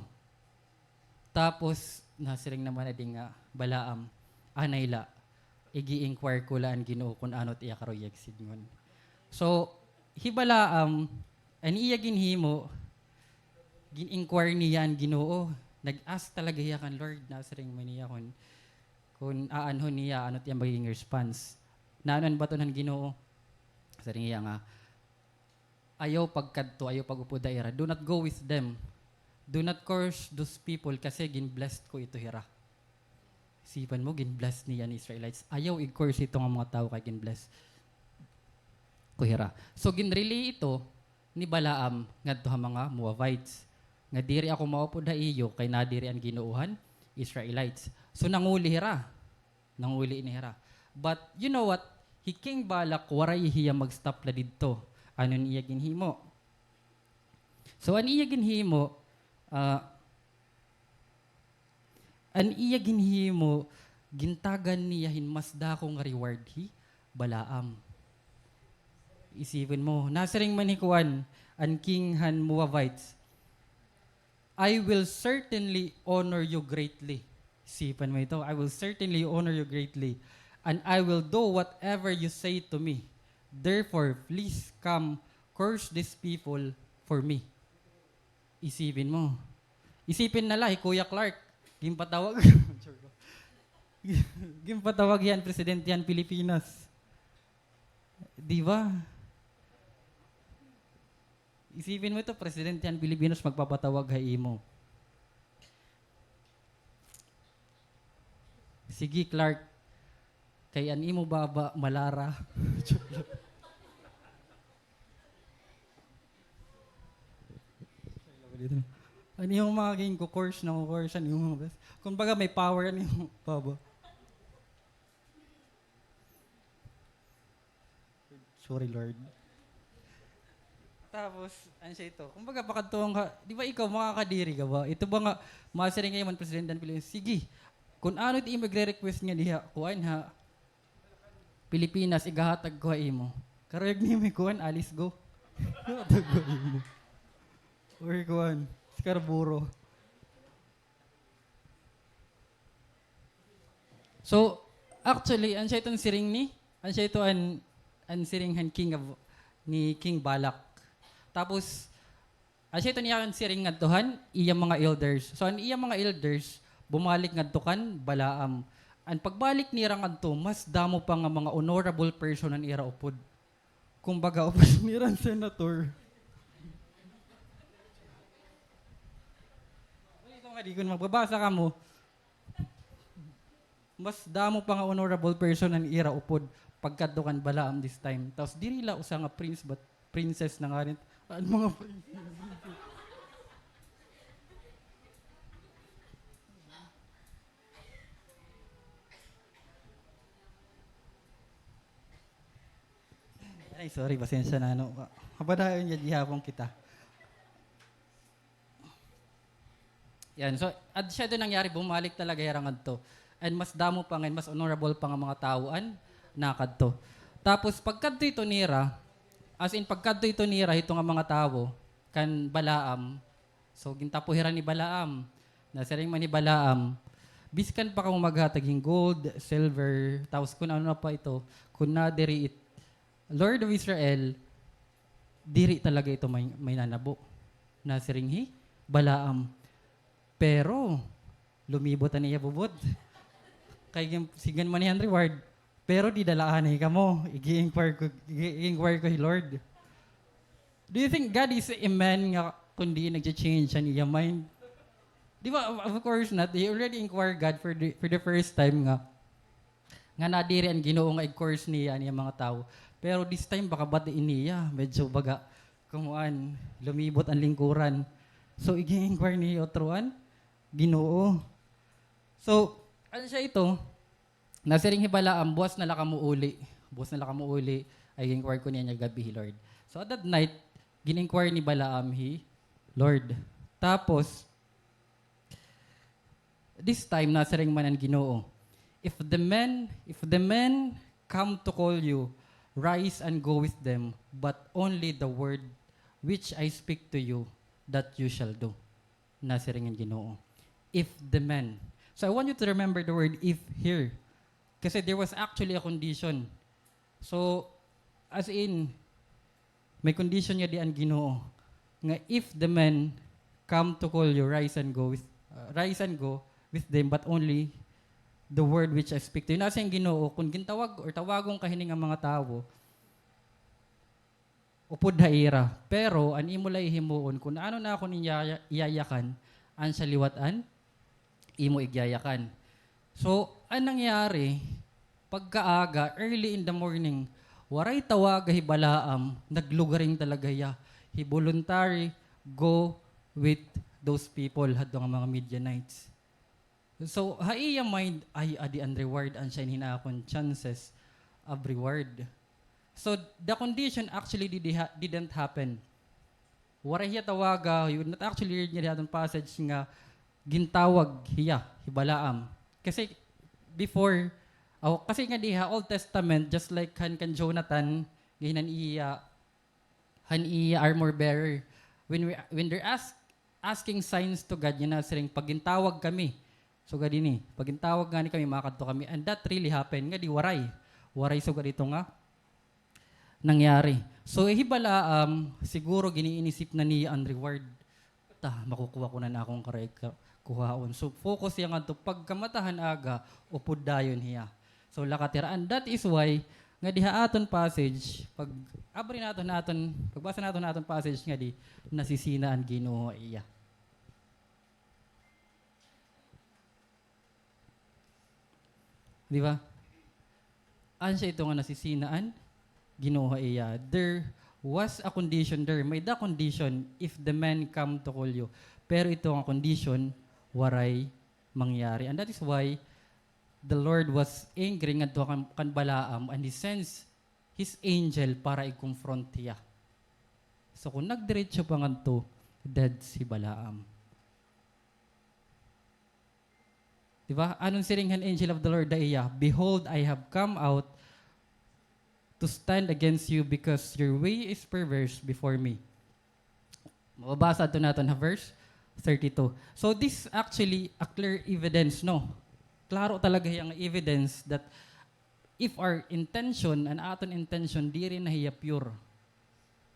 Tapos, nasiring naman adi nga Balaam, "Anay la, ig-i-inquire ko la an Ginoo kun ano it iya karuyag sidngon." So, hi Balaam, an iya ginhimo, gin-inquire niya an Ginoo. Nag-ask talaga hiya kan Lord, nasiring man niya kun, kun aanhon niya, ano it iya magiging response. Naanon baton han Ginoo? Siring hiya nga, "Ayaw pagkadto, ayaw pag-upod ha ira. Do not go with them. Do not curse those people kasi gin-blessed ko ito hira." Isipan mo, gin-bless niya an Israelites. Ayaw ig-curse ito nga mga tawo kay gin-bless ko hira. So, gin-relay ito ni Balaam ngadto ha mga Moabites nga, "Diri ako maupod ha iyo kay nadiri an Ginoo han Israelites." So, nanguli hira. Nanguli ini hira. But you know what? Hi King Balak, waray hiya mag-stop la didto. Ano an iya ginhimo? So, an iya ginhimo, ah, an iya ginhimo, gintagan niya hin mas dako nga reward hi Balaam. Isipon mo, nasiring man hi kuan, an king han Moabites, "I will certainly honor you greatly." Isipan mo ito, "I will certainly honor you greatly, and I will do whatever you say to me. Therefore, please come curse these people for me." Isipin mo. Isipin na la, hi Kuya Clark, ginpatawag. Ginpatawag hiya han presidente han Pilipinas. Di ba? Isipin mo ito, presidente han Pilipinas magpapatawag ha imo. Sige, Clark. Kay an imo baba, malara. An imo mga ginko-course, nako-course, an imo mga best. Kumbaga, may power an imo baba. Sorry, Lord. Tapos, ano siya ito? Kumbaga, pakadto ka, di ba ikaw, makakadiri ka ba? Ito ba nga, masiring nga man, presidente han Pilipinas, sige, kun ano it imo igre-request nga diha, kuan ha, Pilipinas, igahatag ko ha imo. Karuyag nimo kuan, Alice Go. Hatag ko ha imo. Or kuan, Scarborough. So, actually, an siya iton siring ni, an siya ito an, an siring han king of, ni King Balak. Tapos, an siya ito niya an siring ngadto han iya mga elders. So, an iya mga elders, bumalik ngadto kan Balaam. An pagbalik nira ngadto, mas damo pa nga mga honorable person an ira upod. Kumbaga, upod nira an senator. Ito nga, di kun magbabasa kamo, mas damo pa nga honorable person an ira upod pagkadto kan Balaam this time. Tapos diri la usa nga prince, but princess na nga rin. An mga princess. Ay, sorry, pasensya na, no. Mapadayon niya gihapon kita. Yan. So, at siya doon nangyari, bumalik talaga hira ngadto. And mas damo pa ngayon, mas honorable pa nga mga tawo an nakadto. Tapos, pagkadto ito nira, as in, pagkadto ito nira, ito nga mga tawo, kan Balaam, so, gintapo hira ni Balaam. Nasiring man ni Balaam, biskan pa kamo maghatag hin gold, silver, tapos kun ano na pa ito, kun naa diri it, Lord of Israel, diri talaga ito may, may nanabo. Nasiring hi Balaam. Pero, lumibot an iya bubot. Kay gin-, sigan man ni Henry Ward, pero di dalahan hi kamo. Igi-inquire ko, igi-inquire ko hi Lord. Do you think God is a man nga kundi nagcha-change an iya mind? Di ba? Of, of course not. He already inquired God for the, for the first time nga, nga nadiri an Ginoo nga ig-course niya an iya mga tawo. Pero this time, baka bati niya, medyo baga, kumuan, lumibot an lingkuran. So, igi-inquire niya otro an Ginoo. So, ano siya ito? Nasiring hi Balaam, buwas na la kamo uli. Buwas na la kamo uli. Ay, inquire ko niya niya gabi hi Lord. So, at that night, gin-inquire ni Balaam hi Lord. Tapos, this time, nasiring man an Ginoo, "If the men, if the men come to call you, rise and go with them, but only the word which I speak to you, that you shall do." Nasiring an Ginoo. If the men. So I want you to remember the word if here. Kasi there was actually a condition. So, as in, may condition nga di an Ginoo. Nga if the men come to call you, rise and go with, uh, rise and go with them, but only the word which I speak to you. Nasiring an Ginoo, kung gintawag or tawagon ka hini nga mga tawo, upod ha ira. Pero an imo la hihimuon, kun ano na ako niya iyayakan, an siya liwat an imo igyayakan. So, an nangyari, pagkaaga, early in the morning, waray tawaga hi Balaam, naglugaring talaga hiya. He voluntary go with those people, hadto nga mga Midianites. So, ha iya mind, ay, adi an reward, an siya hin akon chances of reward. So, the condition actually did ha-, didn't happen. Waray hiya tawaga, you would not actually read niya hadton passage nga gintawag hiya, hi Balaam. Kasi, before, aw, kasi nga diha, Old Testament, just like han kan Jonathan, nga hin an iya han iya armor bearer. When we, when they're ask, asking signs to God, yana siring, "Pagintawag kami." Sugad ini, "Pagintawag ngani kami, makadto kami." And that really happened. Ngadi waray. Waray sugad ito nga nangyari. So, hi Balaam, siguro giniinisip na niya an reward. Ta, makukuha ko na an akon karuyag ka-, kuhaon. So, focus hiya ngadto, pagkamata han aga, upod dayon hiya. So, lakat hira. And that is why, nga diha aton passage, pag abri naton, aton, pagbasa naton, aton passage nga di, nasisina an Ginoo ha iya. Di ba? Asya ito nga nasisina an Ginoo ha iya. There was a condition there. May-ada condition if the man come to call you. Pero ito nga condition, waray mangyari. And that is why the Lord was angry ngadto kan, kan Balaam and he sends his angel para i-confront hiya. So, kung nagdiretso pa ngadto, dead si Balaam. Di ba? Ano an siring han angel of the Lord ha iya? "Behold, I have come out to stand against you because your way is perverse before me." Mababasa adto naton ha verse thirty-two. So this actually a clear evidence, no? Klaro talaga hiya nga evidence that if our intention, an aton intention, diri na hiya pure.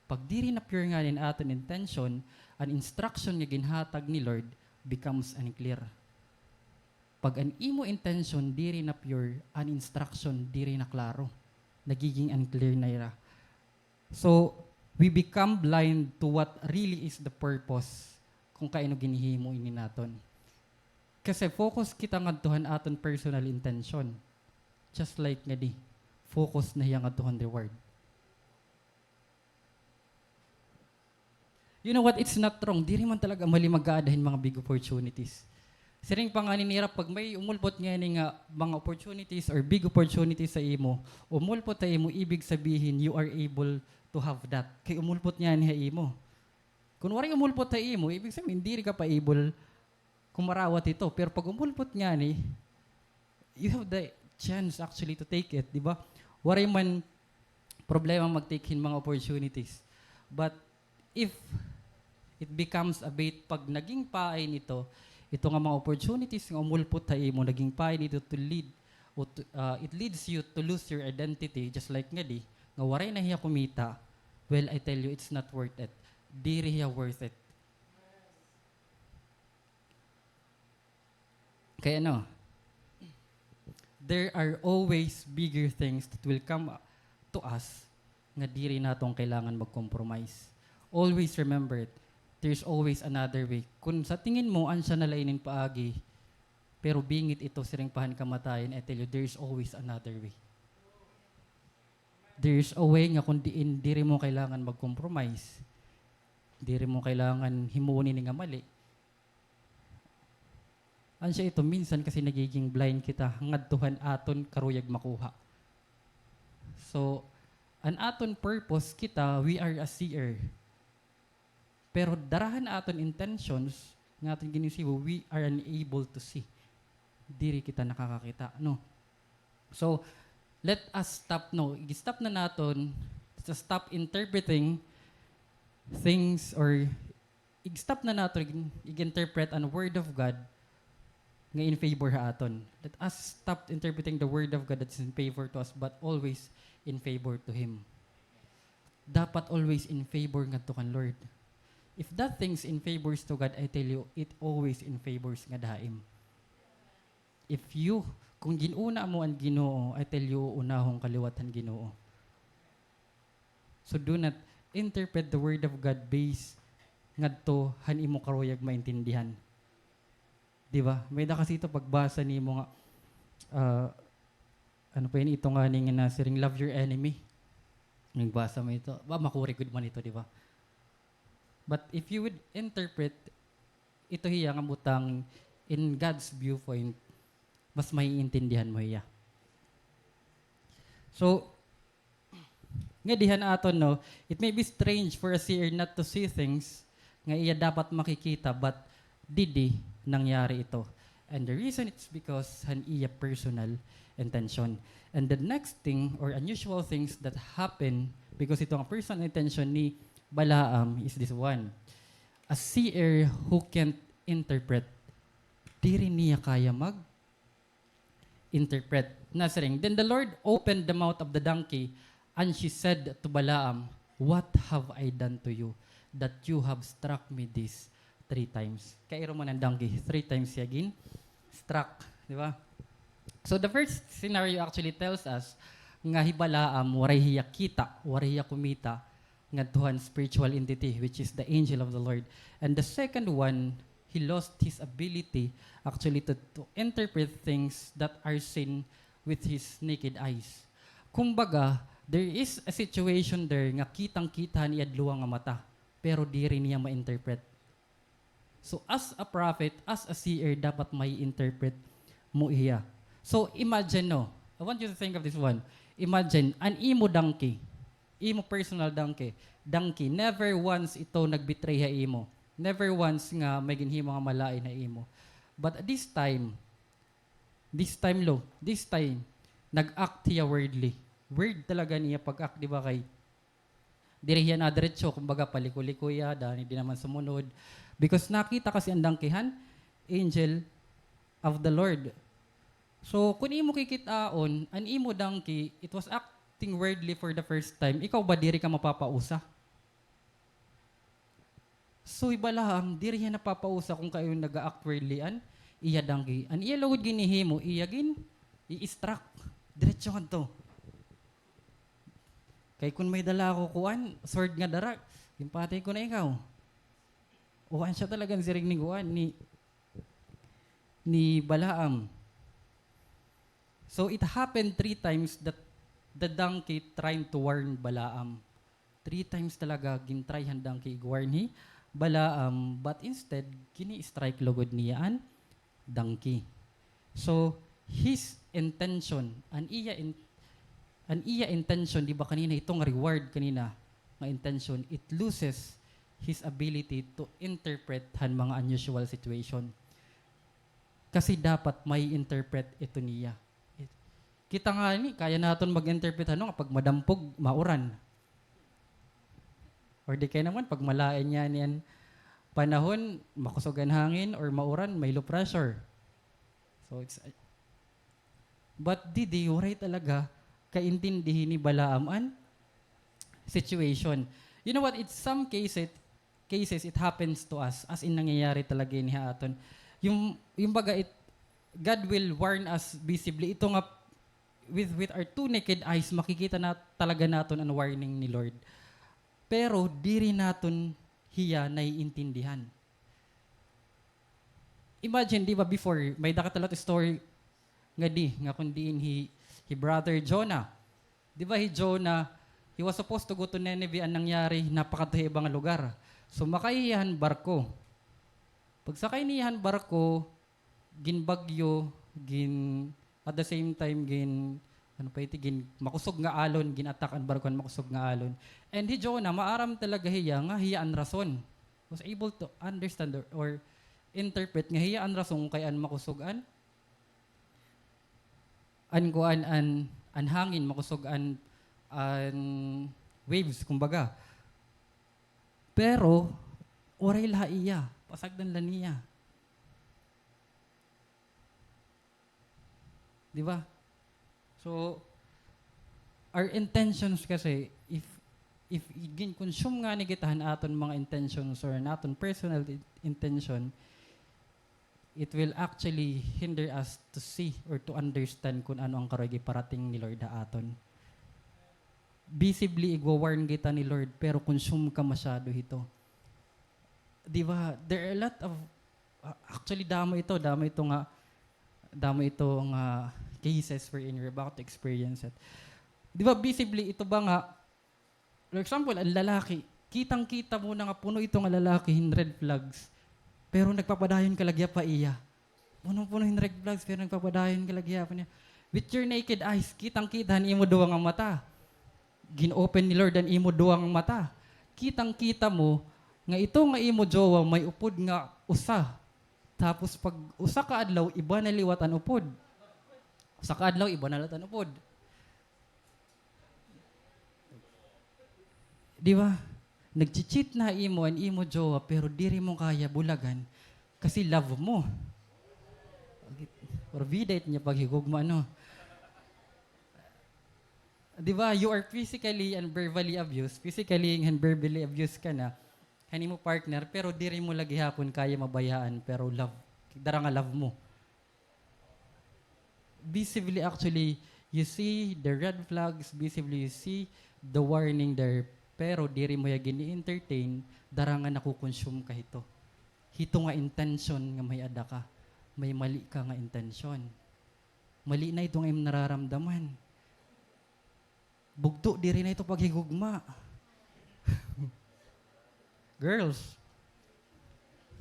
Pag diri na pure ngani an aton intention, an instruction nga ginhatag ni Lord becomes unclear. Pag an imo intention diri na pure, an instruction diri na klaro. Nagiging unclear na ira. So, we become blind to what really is the purpose kung kaano ginhimo ini naton. Kasi focus kita ngadto han aton personal intention. Just like ngadi, focus na hiya ngadto han reward. You know what? It's not wrong. Diri man talaga mali mag-aada hin mga big opportunities. Siring pa ngani nira, pag may umulpot ngani nga mga opportunities or big opportunities sa imo, umulpot ha imo, ibig sabihin, you are able to have that. Kay umulpot ngani ha imo. Kun waray umulpot ha imo, ibig sabihin, diri ka pa able kumarawat hito. Pero pag umulpot ngani, you have the chance actually to take it, di ba? Waray man problema mag-take hin mga opportunities. But if it becomes a bait, pag naging pain ito, ito nga mga opportunities nga umulpot ha imo, naging pain ito to lead, o to, ah, it leads you to lose your identity, just like ngadi, nga waray na hiya kumita, well, I tell you, it's not worth it. Diri hiya worth it. Kay ano, there are always bigger things that will come to us nga diri naton kailangan mag-compromise. Always remember it. There's always another way. Kun sa tingin mo, ansya na la inin paagi, pero bingit ito, siring pa han kamatayon, I tell you, there's always another way. There's a way nga kun diin diri mo kailangan mag-compromise. Diri mo kailangan himuon ini nga mali. Ansya ito, minsan kasi nagiging blind kita ngadto han aton karuyag makuha. So, an aton purpose kita, we are a seer. Pero dara han aton intentions nga aton ginisibo, we are unable to see. Diri kita nakakakita, no? So, let us stop, no? Ig-stop na naton, let's stop interpreting things or ig-stop na naton ig-, ig-interpret an Word of God nga in favor ha aton. Let us stop interpreting the Word of God that's in favor to us, but always in favor to Him. Dapat always in favor ngadto kan Lord. If that thing's in favors to God, I tell you, it always in favors ngada ha im. If you, kung gin-una mo an Ginoo, I tell you, uunahon ka liwat han Ginoo. So do not interpret the Word of God based ngadto han imo karuyag maintindihan. Di ba? May-ada kasi ito pagbasa nimo nga, ah, ano pa ini, ito ngani nga nasiring, "Love your enemy." Nagbasa mo ito, ba, makuri gud man ito, di ba? But if you would interpret, ito hiya nga butang in God's viewpoint, mas maiintindihan mo hiya. So, ngadi han aton, no, it may be strange for a seer not to see things nga iya dapat makikita, but didi nangyari ito. And the reason, it's because han iya personal intention. And the next thing or unusual things that happen because ito nga personal intention ni Balaam is this one. A seer who can't interpret. Diri niya kaya mag interpret. Nasiring, "Then the Lord opened the mouth of the donkey, and she said to Balaam, 'What have I done to you, that you have struck me this three times. Kairo man an donkey, three times hiya gin-struck, di ba? So the first scenario actually tells us nga hi Balaam, waray hiya kita, waray hiya kumita ngadto han spiritual entity, which is the angel of the Lord. And the second one, he lost his ability actually to, to interpret things that are seen with his naked eyes. Kumbaga, there is a situation there nga kitang-kita han iya duha nga mata, pero diri niya ma-interpret. So, as a prophet, as a seer, dapat ma-interpret mo hiya. So, imagine, no? I want you to think of this one. Imagine, an imo donkey, imo personal donkey, donkey, never once ito nag-betray ha imo. Never once nga may ginhimo nga malain ha imo. But this time, this time, lo, this time, nag-act hiya weirdly. Weird talaga an iya pag-act, di ba, kay diri hiya nadiretso, kumbaga, paliko-liko hiya, dani di naman sumunod. Because nakita kasi an donkey han angel of the Lord. So, kun imo kikit-aon, an imo donkey, it was acting weirdly for the first time. Ikaw ba, diri ka mapapausa? So, hi Balaam, diri hiya napapausa kun kay-o naga-act weirdly an iya donkey. An iya lugod ginhihimo, iya gin-i-struck. Diretso ngadto. Kay kun may dala ako kuan, sword nga dara, ginpatay ko na ikaw. O, asya talaga an siring ni kuan, ni, ni Balaam. So, it happened three times that the donkey trying to warn Balaam. Three times talaga gin-try han donkey ig-warn hi Balaam, but instead, gini-strike lugod niya an donkey. So, his intention, an iya in-, an iya intention, di ba kanina, ito nga reward kanina, nga intention, it loses his ability to interpret han mga unusual situation. Kasi dapat ma-interpret ito niya. Kita ngani, kaya naton mag-interpret, ano, nga pag madampog, mauran. Or di kay naman, pag malain ngani an panahon, makusog an hangin or mauran, may low pressure. So, it's, but didi, waray talaga kaintindi ni Balaam an situation. You know what? In some cases, cases, it happens to us. As in, nangyayari talaga ini ha aton. Yung, yung baga, it, God will warn us visibly. Ito nga, with, with our two naked eyes, makikita na talaga naton an warning ni Lord. Pero diri naton hiya naiintindihan. Imagine, di ba, before, may-ada kita liwat story ngadi, nga kun diin hi, hi Brother Jonah. Di ba, hi Jonah, he was supposed to go to Nineveh, an nangyari, napakadto ha iba nga lugar. Sumakay hiya han barko. Pagsakay niya han barko, ginbagyo, gin-, at the same time, gin-, ano pa ito, gin-, makusog nga alon, gin-attack an barko han makusog nga alon. And hi Jonah, maaram talaga hiya nga hiya an rason. Was able to understand or, or interpret nga hiya an rason kay an makusog an, an kuan, an, an hangin, makusog an, an waves, kumbaga. Pero, waray la ha iya, pasagdan la niya. Di ba? So, our intentions kasi, if, if gin-consume ngani kita han aton mga intentions or an aton personal in-, intention, it will actually hinder us to see or to understand kun ano an karuyag iparating ni Lord ha aton. Visibly, igwa-warn kita ni Lord, pero consume ka masyado hito. Di ba? There are a lot of, uh, actually, damo ito, damo ito nga, damo ito nga cases wherein we're about to experience it. Di ba, visibly, ito ba nga, for example, an lalaki, kitang-kita mo na nga puno ito nga lalaki hin red flags, pero nagpapadayon ka la gihap ha iya. Puno-puno hin red flags, pero nagpapadayon ka la gihap niya. With your naked eyes, kitang-kita han imo duha nga mata. Gin-open ni Lord an imo duha nga mata. Kitang-kita mo nga ito nga imo jowa may upod nga usa. Tapos pag usa ka adlaw, iba na liwat an upod. Usa ka adlaw, iba na liwat an upod. Di ba? Nagchi-cheat na imo an imo jowa, pero diri mo kaya bulagan kasi love mo. Porbida it niya paghigugma, no? Di ba? You are physically and verbally abused. Physically and verbally abused ka na. han imo partner, pero diri mo la gihapon kaya mabayaan, pero love, dara nga love mo. Visibly, actually, you see the red flags, visibly, you see the warning there, pero diri mo hiya gini-entertain, dara nga nakukonsume ka hito. Hito nga intention nga may-ada ka, may mali ka nga intention. Mali na ito nga imo nararamdaman. Bugto, diri na ito paghigugma. Girls.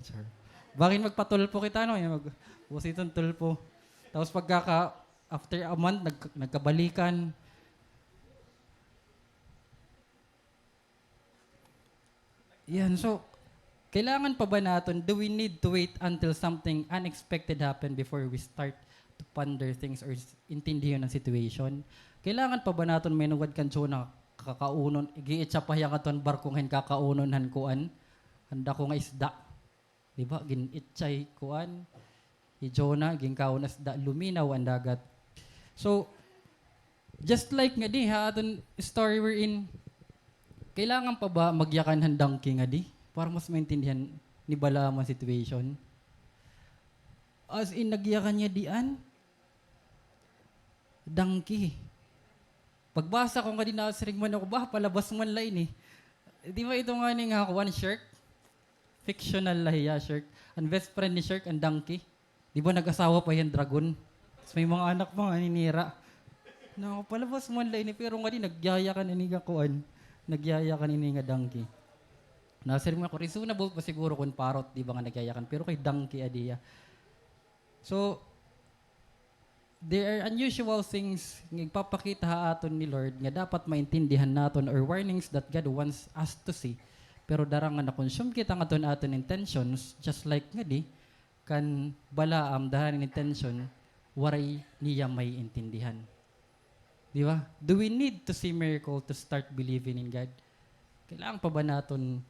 Sir. Bakit magpatulpo kita, no? Yan, mag-, usiton tulpo. Tapos pagkaka-, after a month, nag-, nagkabalikan. Yan, so, kailangan pa ba naton, do we need to wait until something unexpected happen before we start to ponder things or s-, intindihon an situation? Kailangan pa ba naton mahinungod kan Jonah, kakaunon, giitsa pa hiya ngadto han barko nga hin kakaunon han kuan, han dako nga isda. Di ba? Gin-itsa hi kuan, hi Jonah, ginkaon an isda, luminaw an dagat. So, just like ngadi ha aton story wherein, kailangan pa ba magyakan han donkey ngadi para mas maintindihan ni Balaam an situation? As in, nagyakan niya diyan. Donkey. Pagbasa ko ngadi, nasiring man ako, "Bah, palabas man la ini." Di ba ito ngani nga kuan, Shrek? Fictional la hiya, Shrek. An best friend ni Shrek, an donkey. Di ba nag-asawa pa hiya han dragon? Tas may mga anak pa ngani nira. Naku, palabas man la ini, pero ngadi nagyayakan ini nga kuan. Nagyayakan ini nga donkey. Nasiring man ako, reasonable pa siguro kon parrot, di ba, nga nagyayakan. Pero kay donkey adi hiya. So, there are unusual things nga igpapakita ha aton ni Lord nga dapat maintindihan naton, or warnings that God wants us to see. Pero dara nga na-consume kita ngadto han aton intentions, just like ngadi, kan Balaam, dara han intention, waray niya maiintindihan. Di ba? Do we need to see miracle to start believing in God? Kailangan pa ba naton,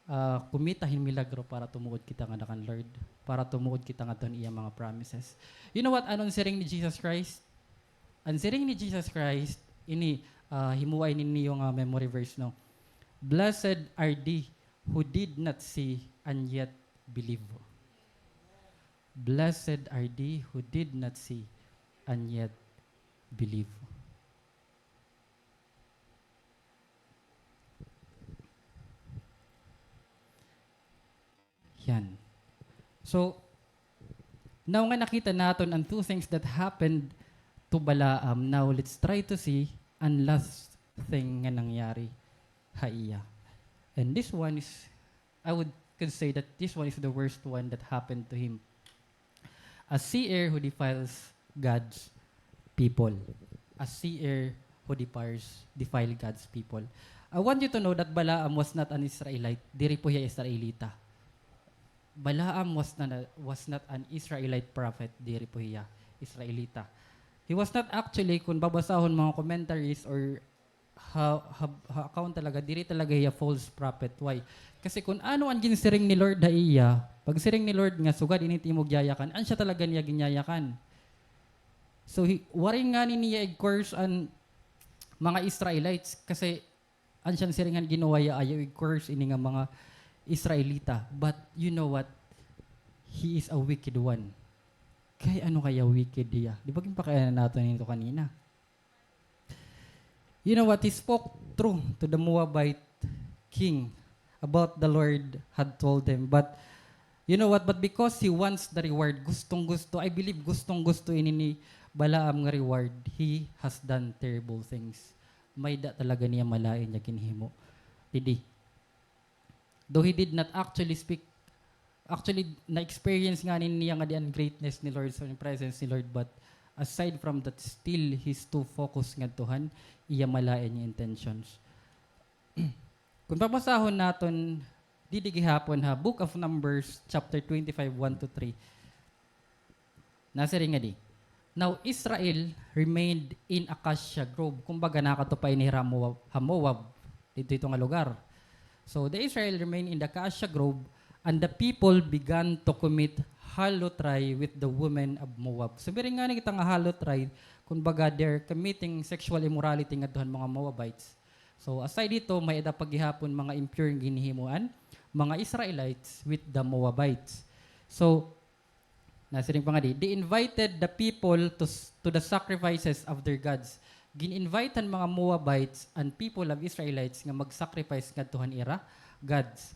ah, kumita hin milagro para tumuod kita ngada kan Lord, para tumuod kita ngadto han iya mga promises? You know what? Ano an siring ni Jesus Christ? An siring ni Jesus Christ, ini, ah, himuway ninyo nga memory verse, no? "Blessed are they who did not see and yet believe." Blessed are they who did not see and yet believe. Yan. So, now nga nakita naton an two things that happened to Balaam, now let's try to see an last thing nga nangyari ha iya. And this one is, I would, could say that this one is the worst one that happened to him. A seer who defiles God's people. A seer who defiles, defile God's people. I want you to know that Balaam was not an Israelite. Diri po hiya Israelita. Balaam was not, was not an Israelite prophet. Diri po hiya Israelita. He was not actually, kung babasahon mga commentaries or ha, ha, ha account talaga, diri talaga hiya false prophet. Why? Kasi kun ano an ginsiring ni Lord ha iya, pagsiring ni Lord nga, "Sugad ini it imo giyayakan," an siya talaga niya ginyayakan. So, hi-, waray ngani niya ig-curse an mga Israelites, kasi an siya siring han Ginoo, ayaw ig-curse ini nga mga Israelita. But you know what? He is a wicked one. Kay ano kaya wicked hiya? Di ba ginpakainan naton ito kanina? You know what? He spoke true to the Moabite king about the Lord had told him. But you know what? But because he wants the reward, gustong-gusto, I believe gustong-gusto ini ni Balaam nga reward, he has done terrible things. May-ada talaga niya malain nga ginhimo. Didi. Though he did not actually speak, actually, na-experience ngani niya ngadi an greatness ni Lord, so, an presence ni Lord, but aside from that, still, he's too focused ngadto han iya malain nga intentions. Kun pabasahon naton didi gihapon ha Book of Numbers, chapter twenty-five, one to three. Nasiring ngadi, "Now Israel remained in Acacia Grove." Kumbaga, nakadto pa ini ha Moab, ha Moab, didto ito nga lugar. So, "The Israel remained in the Acacia Grove, and the people began to commit harlotry with the women of Moab." So, siring ngani kita nga harlotry, kumbaga, they're committing sexual immorality ngadto han mga Moabites. So, aside dito, may-ada pa gihapon mga impure nga ginhihimuan, mga Israelites with the Moabites. So, nasiring pa ngadi, they invited the people to s-, to the sacrifices of their gods. Gin-invite han mga Moabites an people of Israelites nga mag-sacrifice ngadto han ira gods.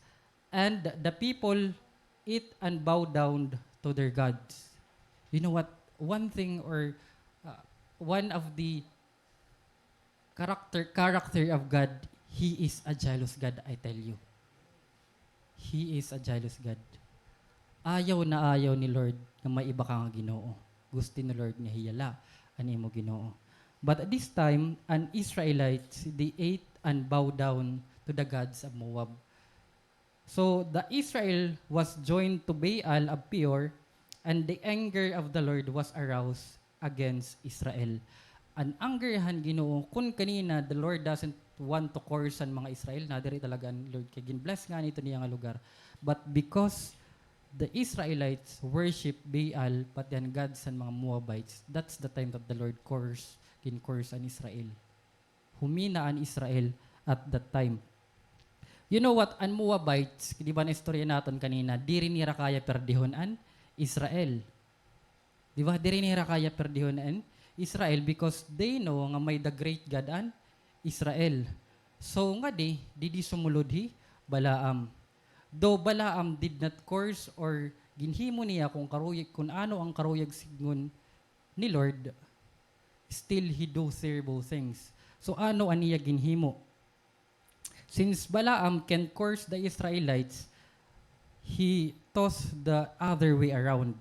And the people eat and bow down to their gods. You know what? One thing or, uh, one of the character, character of God, He is a jealous God, I tell you. He is a jealous God. Ayaw na ayaw ni Lord nga may iba ka nga ginoo. Gusto ni Lord nga hiya la an imo Ginoo. But at this time, an Israelites, they ate and bow down to the gods of Moab. So the Israel was joined to Baal of Peor, and the anger of the Lord was aroused against Israel. An anger han Ginoo, kun kanina, the Lord doesn't want to curse an mga Israel, nadiri talaga an Lord kay gin-bless ngani ito niya nga lugar. But because the Israelites worship Baal, pati an gods han mga Moabites, that's the time that the Lord curse, gin-curse an Israel. Humina an Israel at that time. You know what? An Moabites, di ba naistorya naton kanina, diri nira kaya perdihon an Israel. Di ba? Diri nira kaya perdihon an Israel because they know nga may the great God an Israel. So, ngadi, didi sumulod hi Balaam. Though Balaam did not curse or ginhimo niya kung karuyag, kun ano an karuyag sidngon ni Lord, still he do terrible things. So, ano an iya ginhimo? Since Balaam can curse the Israelites, he tossed the other way around.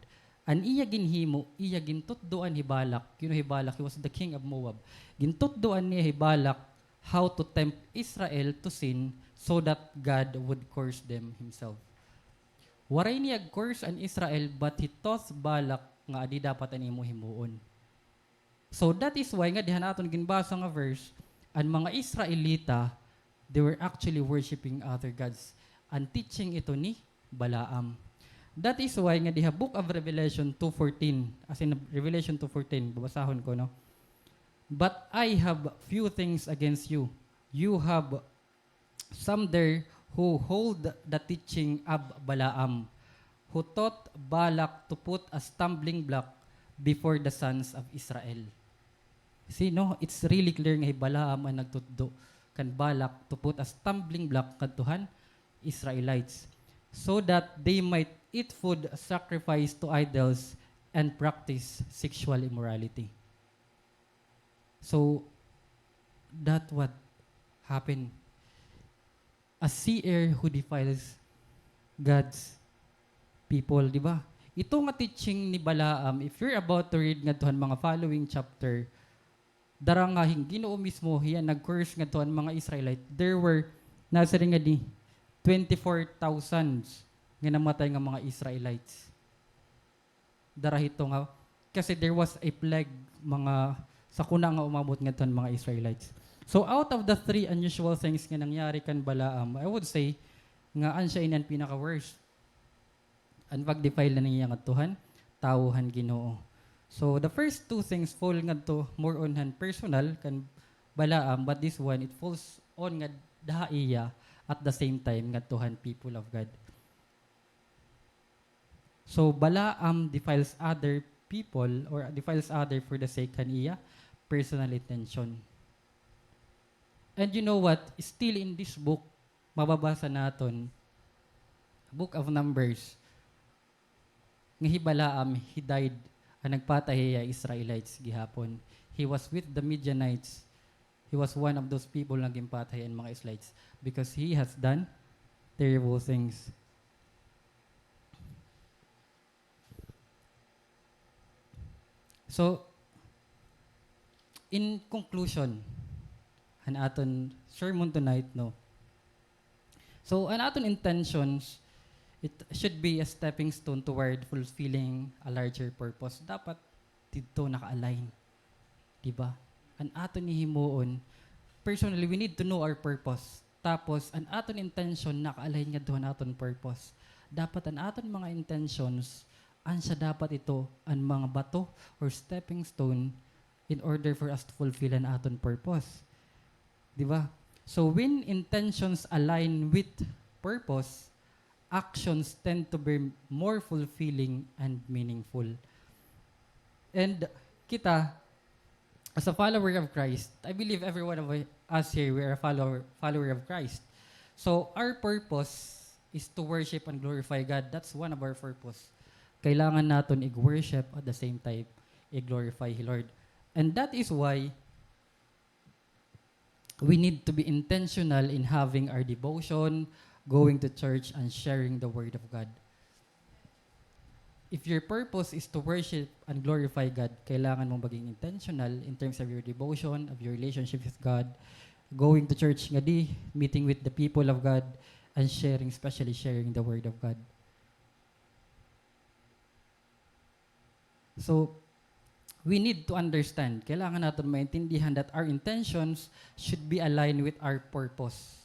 An iya ginhimo, iya gintutdoan hi Balak. You know hi Balak, he was the king of Moab. Gintutdoan niya hi Balak how to tempt Israel to sin so that God would curse them himself. Waray niya curse an Israel, but he tossed Balak nga adi dapat an imo himuon. So that is why ngadi han aton ginbasa nga verse, an mga Israelita, they were actually worshiping other gods. An teaching ito ni Balaam. That is why ngadi ha Book of Revelation two fourteen, as in Revelation two fourteen, babasahon ko, no? But I have few things against you. You have some there who hold the teaching of Balaam, who taught Balak to put a stumbling block before the sons of Israel. See, no? It's really clear nga hi Balaam an nagtutdo kan Balak to put a stumbling block ngadto han Israelites, so that they might eat food sacrificed to idols and practice sexual immorality. So, that what happened. A seer who defiles God's people, di ba? Ito nga teaching ni Balaam, if you're about to read ngadto han mga following chapter, dara nga hin Ginoo mismo, hiya nag-curse ngadto han mga Israelite. There were, nasiring ngadi, twenty-four thousand nga namatay nga mga Israelites. Dara hito nga, kasi there was a plague, mga sakuna nga umabot ngadto han mga Israelites. So, out of the three unusual things nga nangyari kan Balaam, I would say nga an siya ini an pinaka-worst. An pag-defile na niya ngadto han tawo han Ginoo. So, the first two things fall ngadto more on han personal kan Balaam, but this one, it falls on ngada ha iya at the same time ngadto han people of God. So, Balaam defiles other people or defiles other for the sake han iya personal intention. And you know what? Still in this book, mababasa naton, Book of Numbers, nga hi Balaam, he died, an nagpatay ha Israelites gihapon. He was with the Midianites. He was one of those people nga ginpatay an mga Israelites because he has done terrible things. So, in conclusion, han aton sermon tonight, no? So, an aton intentions, it should be a stepping stone toward fulfilling a larger purpose. Dapat didto naka-align. Di ba? An aton hihimuon, personally, we need to know our purpose. Tapos, an aton intention naka-align ngadto han aton purpose. Dapat an aton mga intentions, an siya dapat ito an mga bato or stepping stone in order for us to fulfill an aton purpose. Di ba? So, when intentions align with purpose, actions tend to be more fulfilling and meaningful. And kita, as a follower of Christ, I believe every one of us here, we are a follower, follower of Christ. So, our purpose is to worship and glorify God. That's one of our purpose. Kailangan naton ig-worship at the same time, i-glorify hi Lord. And that is why we need to be intentional in having our devotion, going to church, and sharing the Word of God. If your purpose is to worship and glorify God, kailangan mong maging intentional in terms of your devotion, of your relationship with God, going to church ngadi, meeting with the people of God, and sharing, especially sharing the Word of God. So, we need to understand, kailangan naton maintindihan that our intentions should be aligned with our purpose.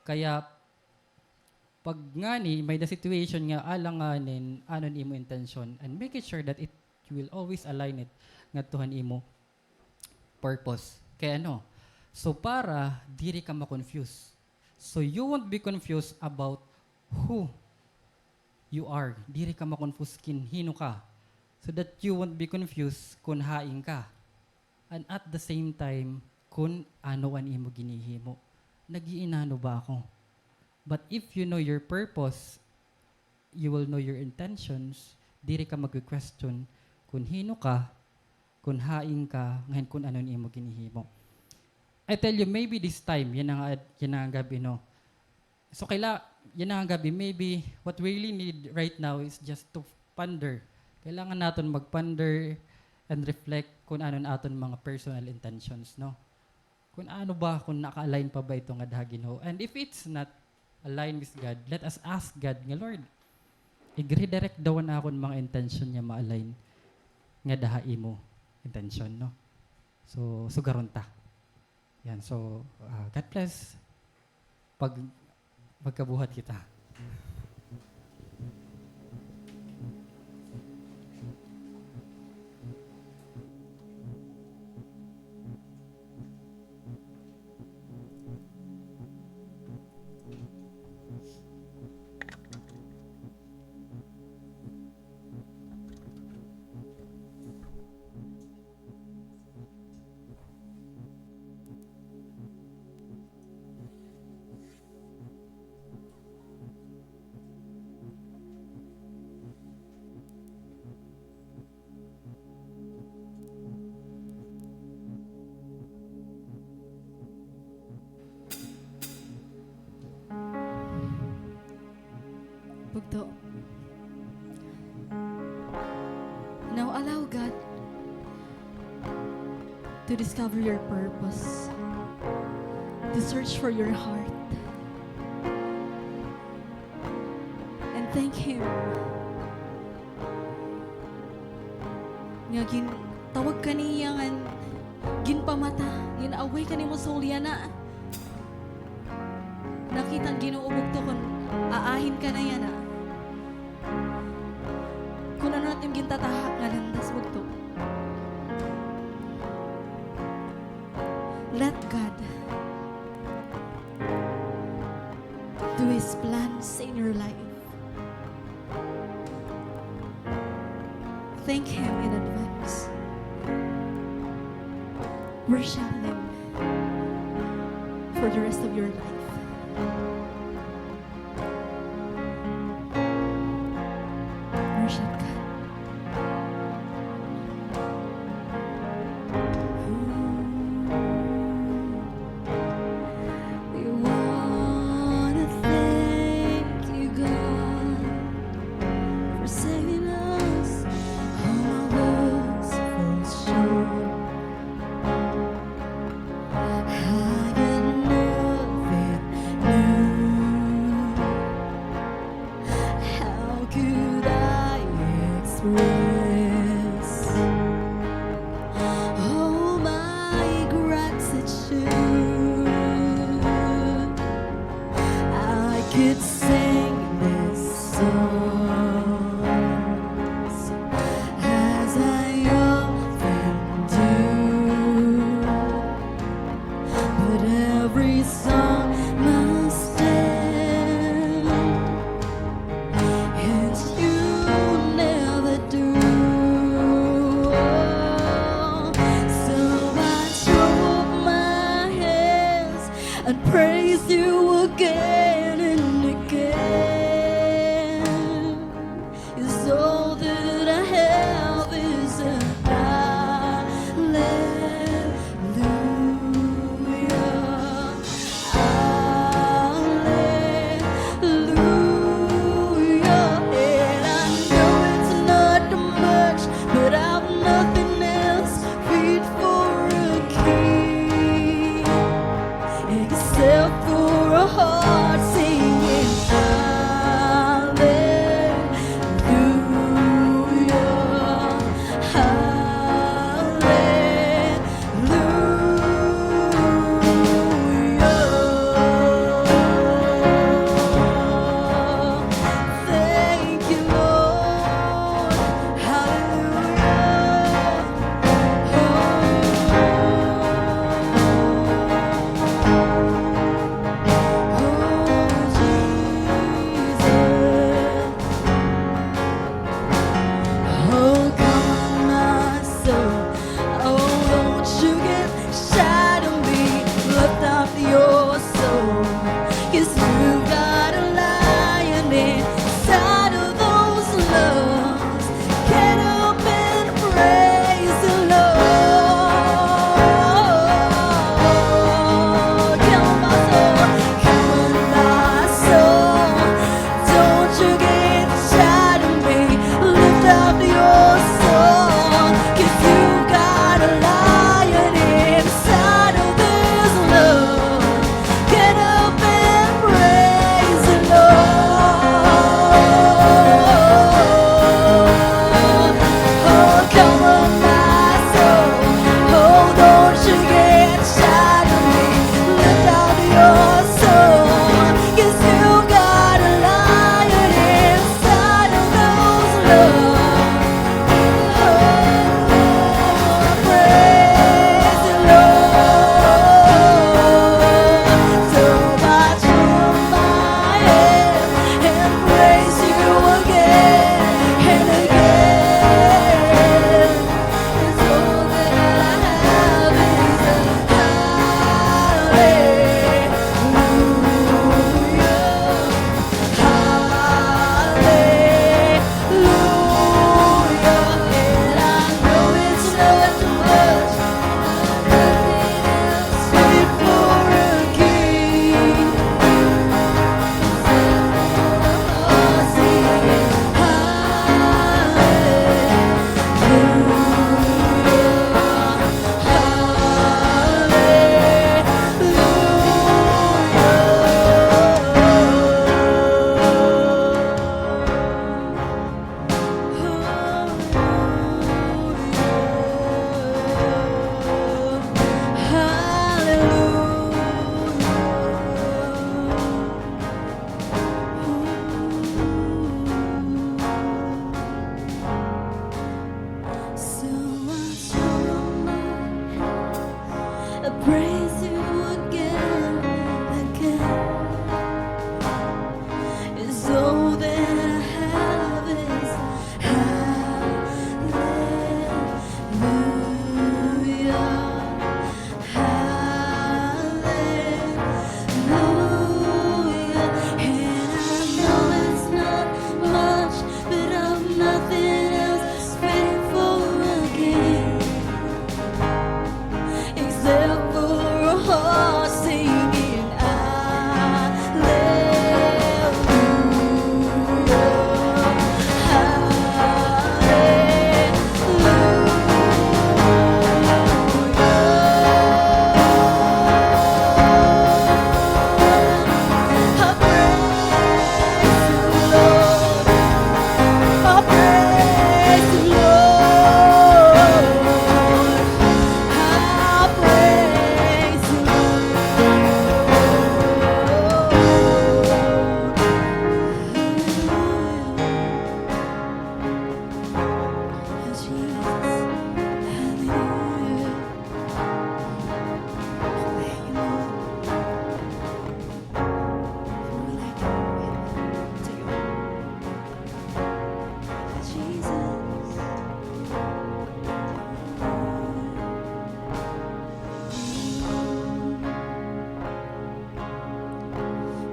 Kaya, pag ngani, may-ada situation nga alanganin ano an imo intensyon, and make it sure that it, you will always align it ngadto han imo purpose. Kay ano? So, para diri ka ma-confuse. So, you won't be confused about who you are. Diri ka ma-confuse kin hin-o ka. So that you won't be confused kun hain ka. And at the same time, kun ano an imo ginhihimo. Nag-iinano ba ako? But if you know your purpose, you will know your intentions, diri ka magke-question kun hin-o ka, kun hain ka, ngan kun ano an imo ginhihimo. I tell you, maybe this time, yana nga, yana nga gab-i, no? So, kaila-, yana nga gab-i, maybe what we really need right now is just to ponder. Kailangan naton mag-ponder and reflect kun ano an aton mga personal intentions, no? Kun ano ba, kun naka-align pa ba ito ngada ha Ginoo. And if it's not aligned with God, let us ask God nga, "Lord, ig-redirect daw an akon mga intention nga ma-align ngada ha imo intention," no? So, sugaron ta. Yan, so, ah, God bless. Pag-, magkabuhat kita. Bugto. Now allow God to discover your purpose, to search for your heart, and thank Him nga gintawag ka niya ngan ginpamata, gin-away ka nimo sa huli yana. Nakita an Ginoo bugto kon aahin ka na yana. Kun ano na it im gintatahak nga landas bugto. Let God do His plans in your life. Thank Him in advance. Worship Him for the rest of your life. Worship God. We wanna thank you, God, for saving us. All my loves fall short. I got nothing new Praise you again and again. 'Cause all that I have is a hallelujah. Hallelujah. And I know it's not much, but I've nothing else fit for a king except for a heart singing hallelujah, hallelujah. Thank you, Lord. Hallelujah.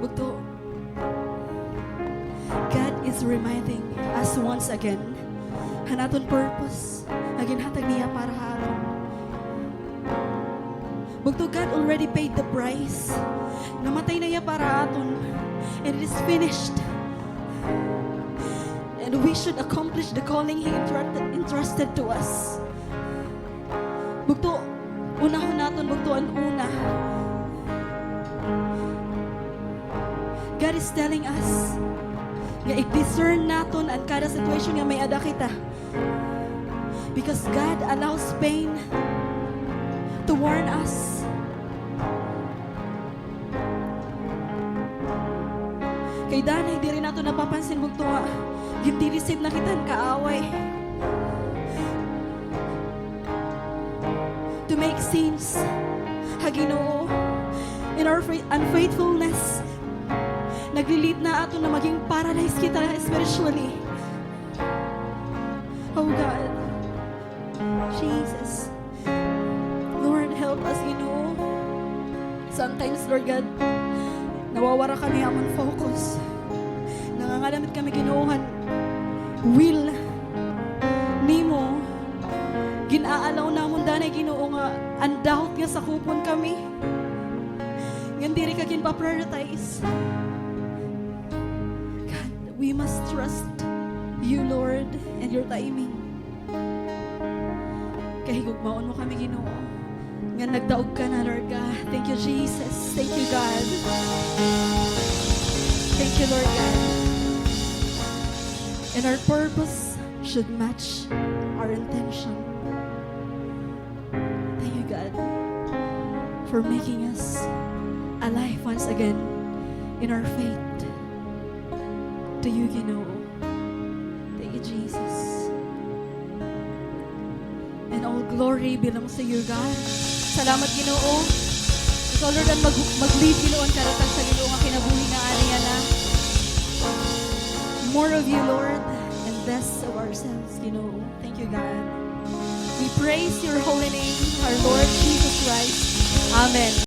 Bugto, God is reminding us once again han aton purpose nga ginhatag niya para ha aton. Bugto, God already paid the price. Namatay na hiya para aton. And it is finished. And we should accomplish the calling He entrusted, entrusted to us. Bugto, unahon naton, bugto, an una. God is telling us nga i-discern naton an kada situation nga may-ada kita. Because God allows pain to warn us. Kay danay diri naton napapansin, bugto, nga gin-deceive na kita han kaaway to make sins ha Ginoo. In our faith, unfaithfulness, nagli-lead na aton na maging paralyzed kita spiritually. Oh God. Jesus. Lord, help us, Ginoo. Sometimes, Lord God, nawawara kami ha amon focus. Nangangalamit kami, Ginoo, han will nimo. Gin-a-allow namon danay, Ginoo, nga an doubt nga sakupon kami. Ngan diri ka ginpa-prioritize. God, we must trust you, Lord, and your timing. Kay higugmaon mo kami, Ginoo, nga nagdaog ka na, Lord God. Thank you, Jesus. Thank you, God. Thank you, Lord God. And our purpose should match our intention. Thank you, God, for making us alive once again in our faith to you, Ginoo. Thank you, Jesus. And all glory belongs to you, God. Salamat, Ginoo. Ikaw, Lord, an mag-, mag-lead, Ginoo, an karatag sa Ginoo nga kinabuhi nga ania na. More of you, Lord, and less of ourselves, Ginoo. Thank you, God. We praise your holy name, our Lord Jesus Christ. Amen.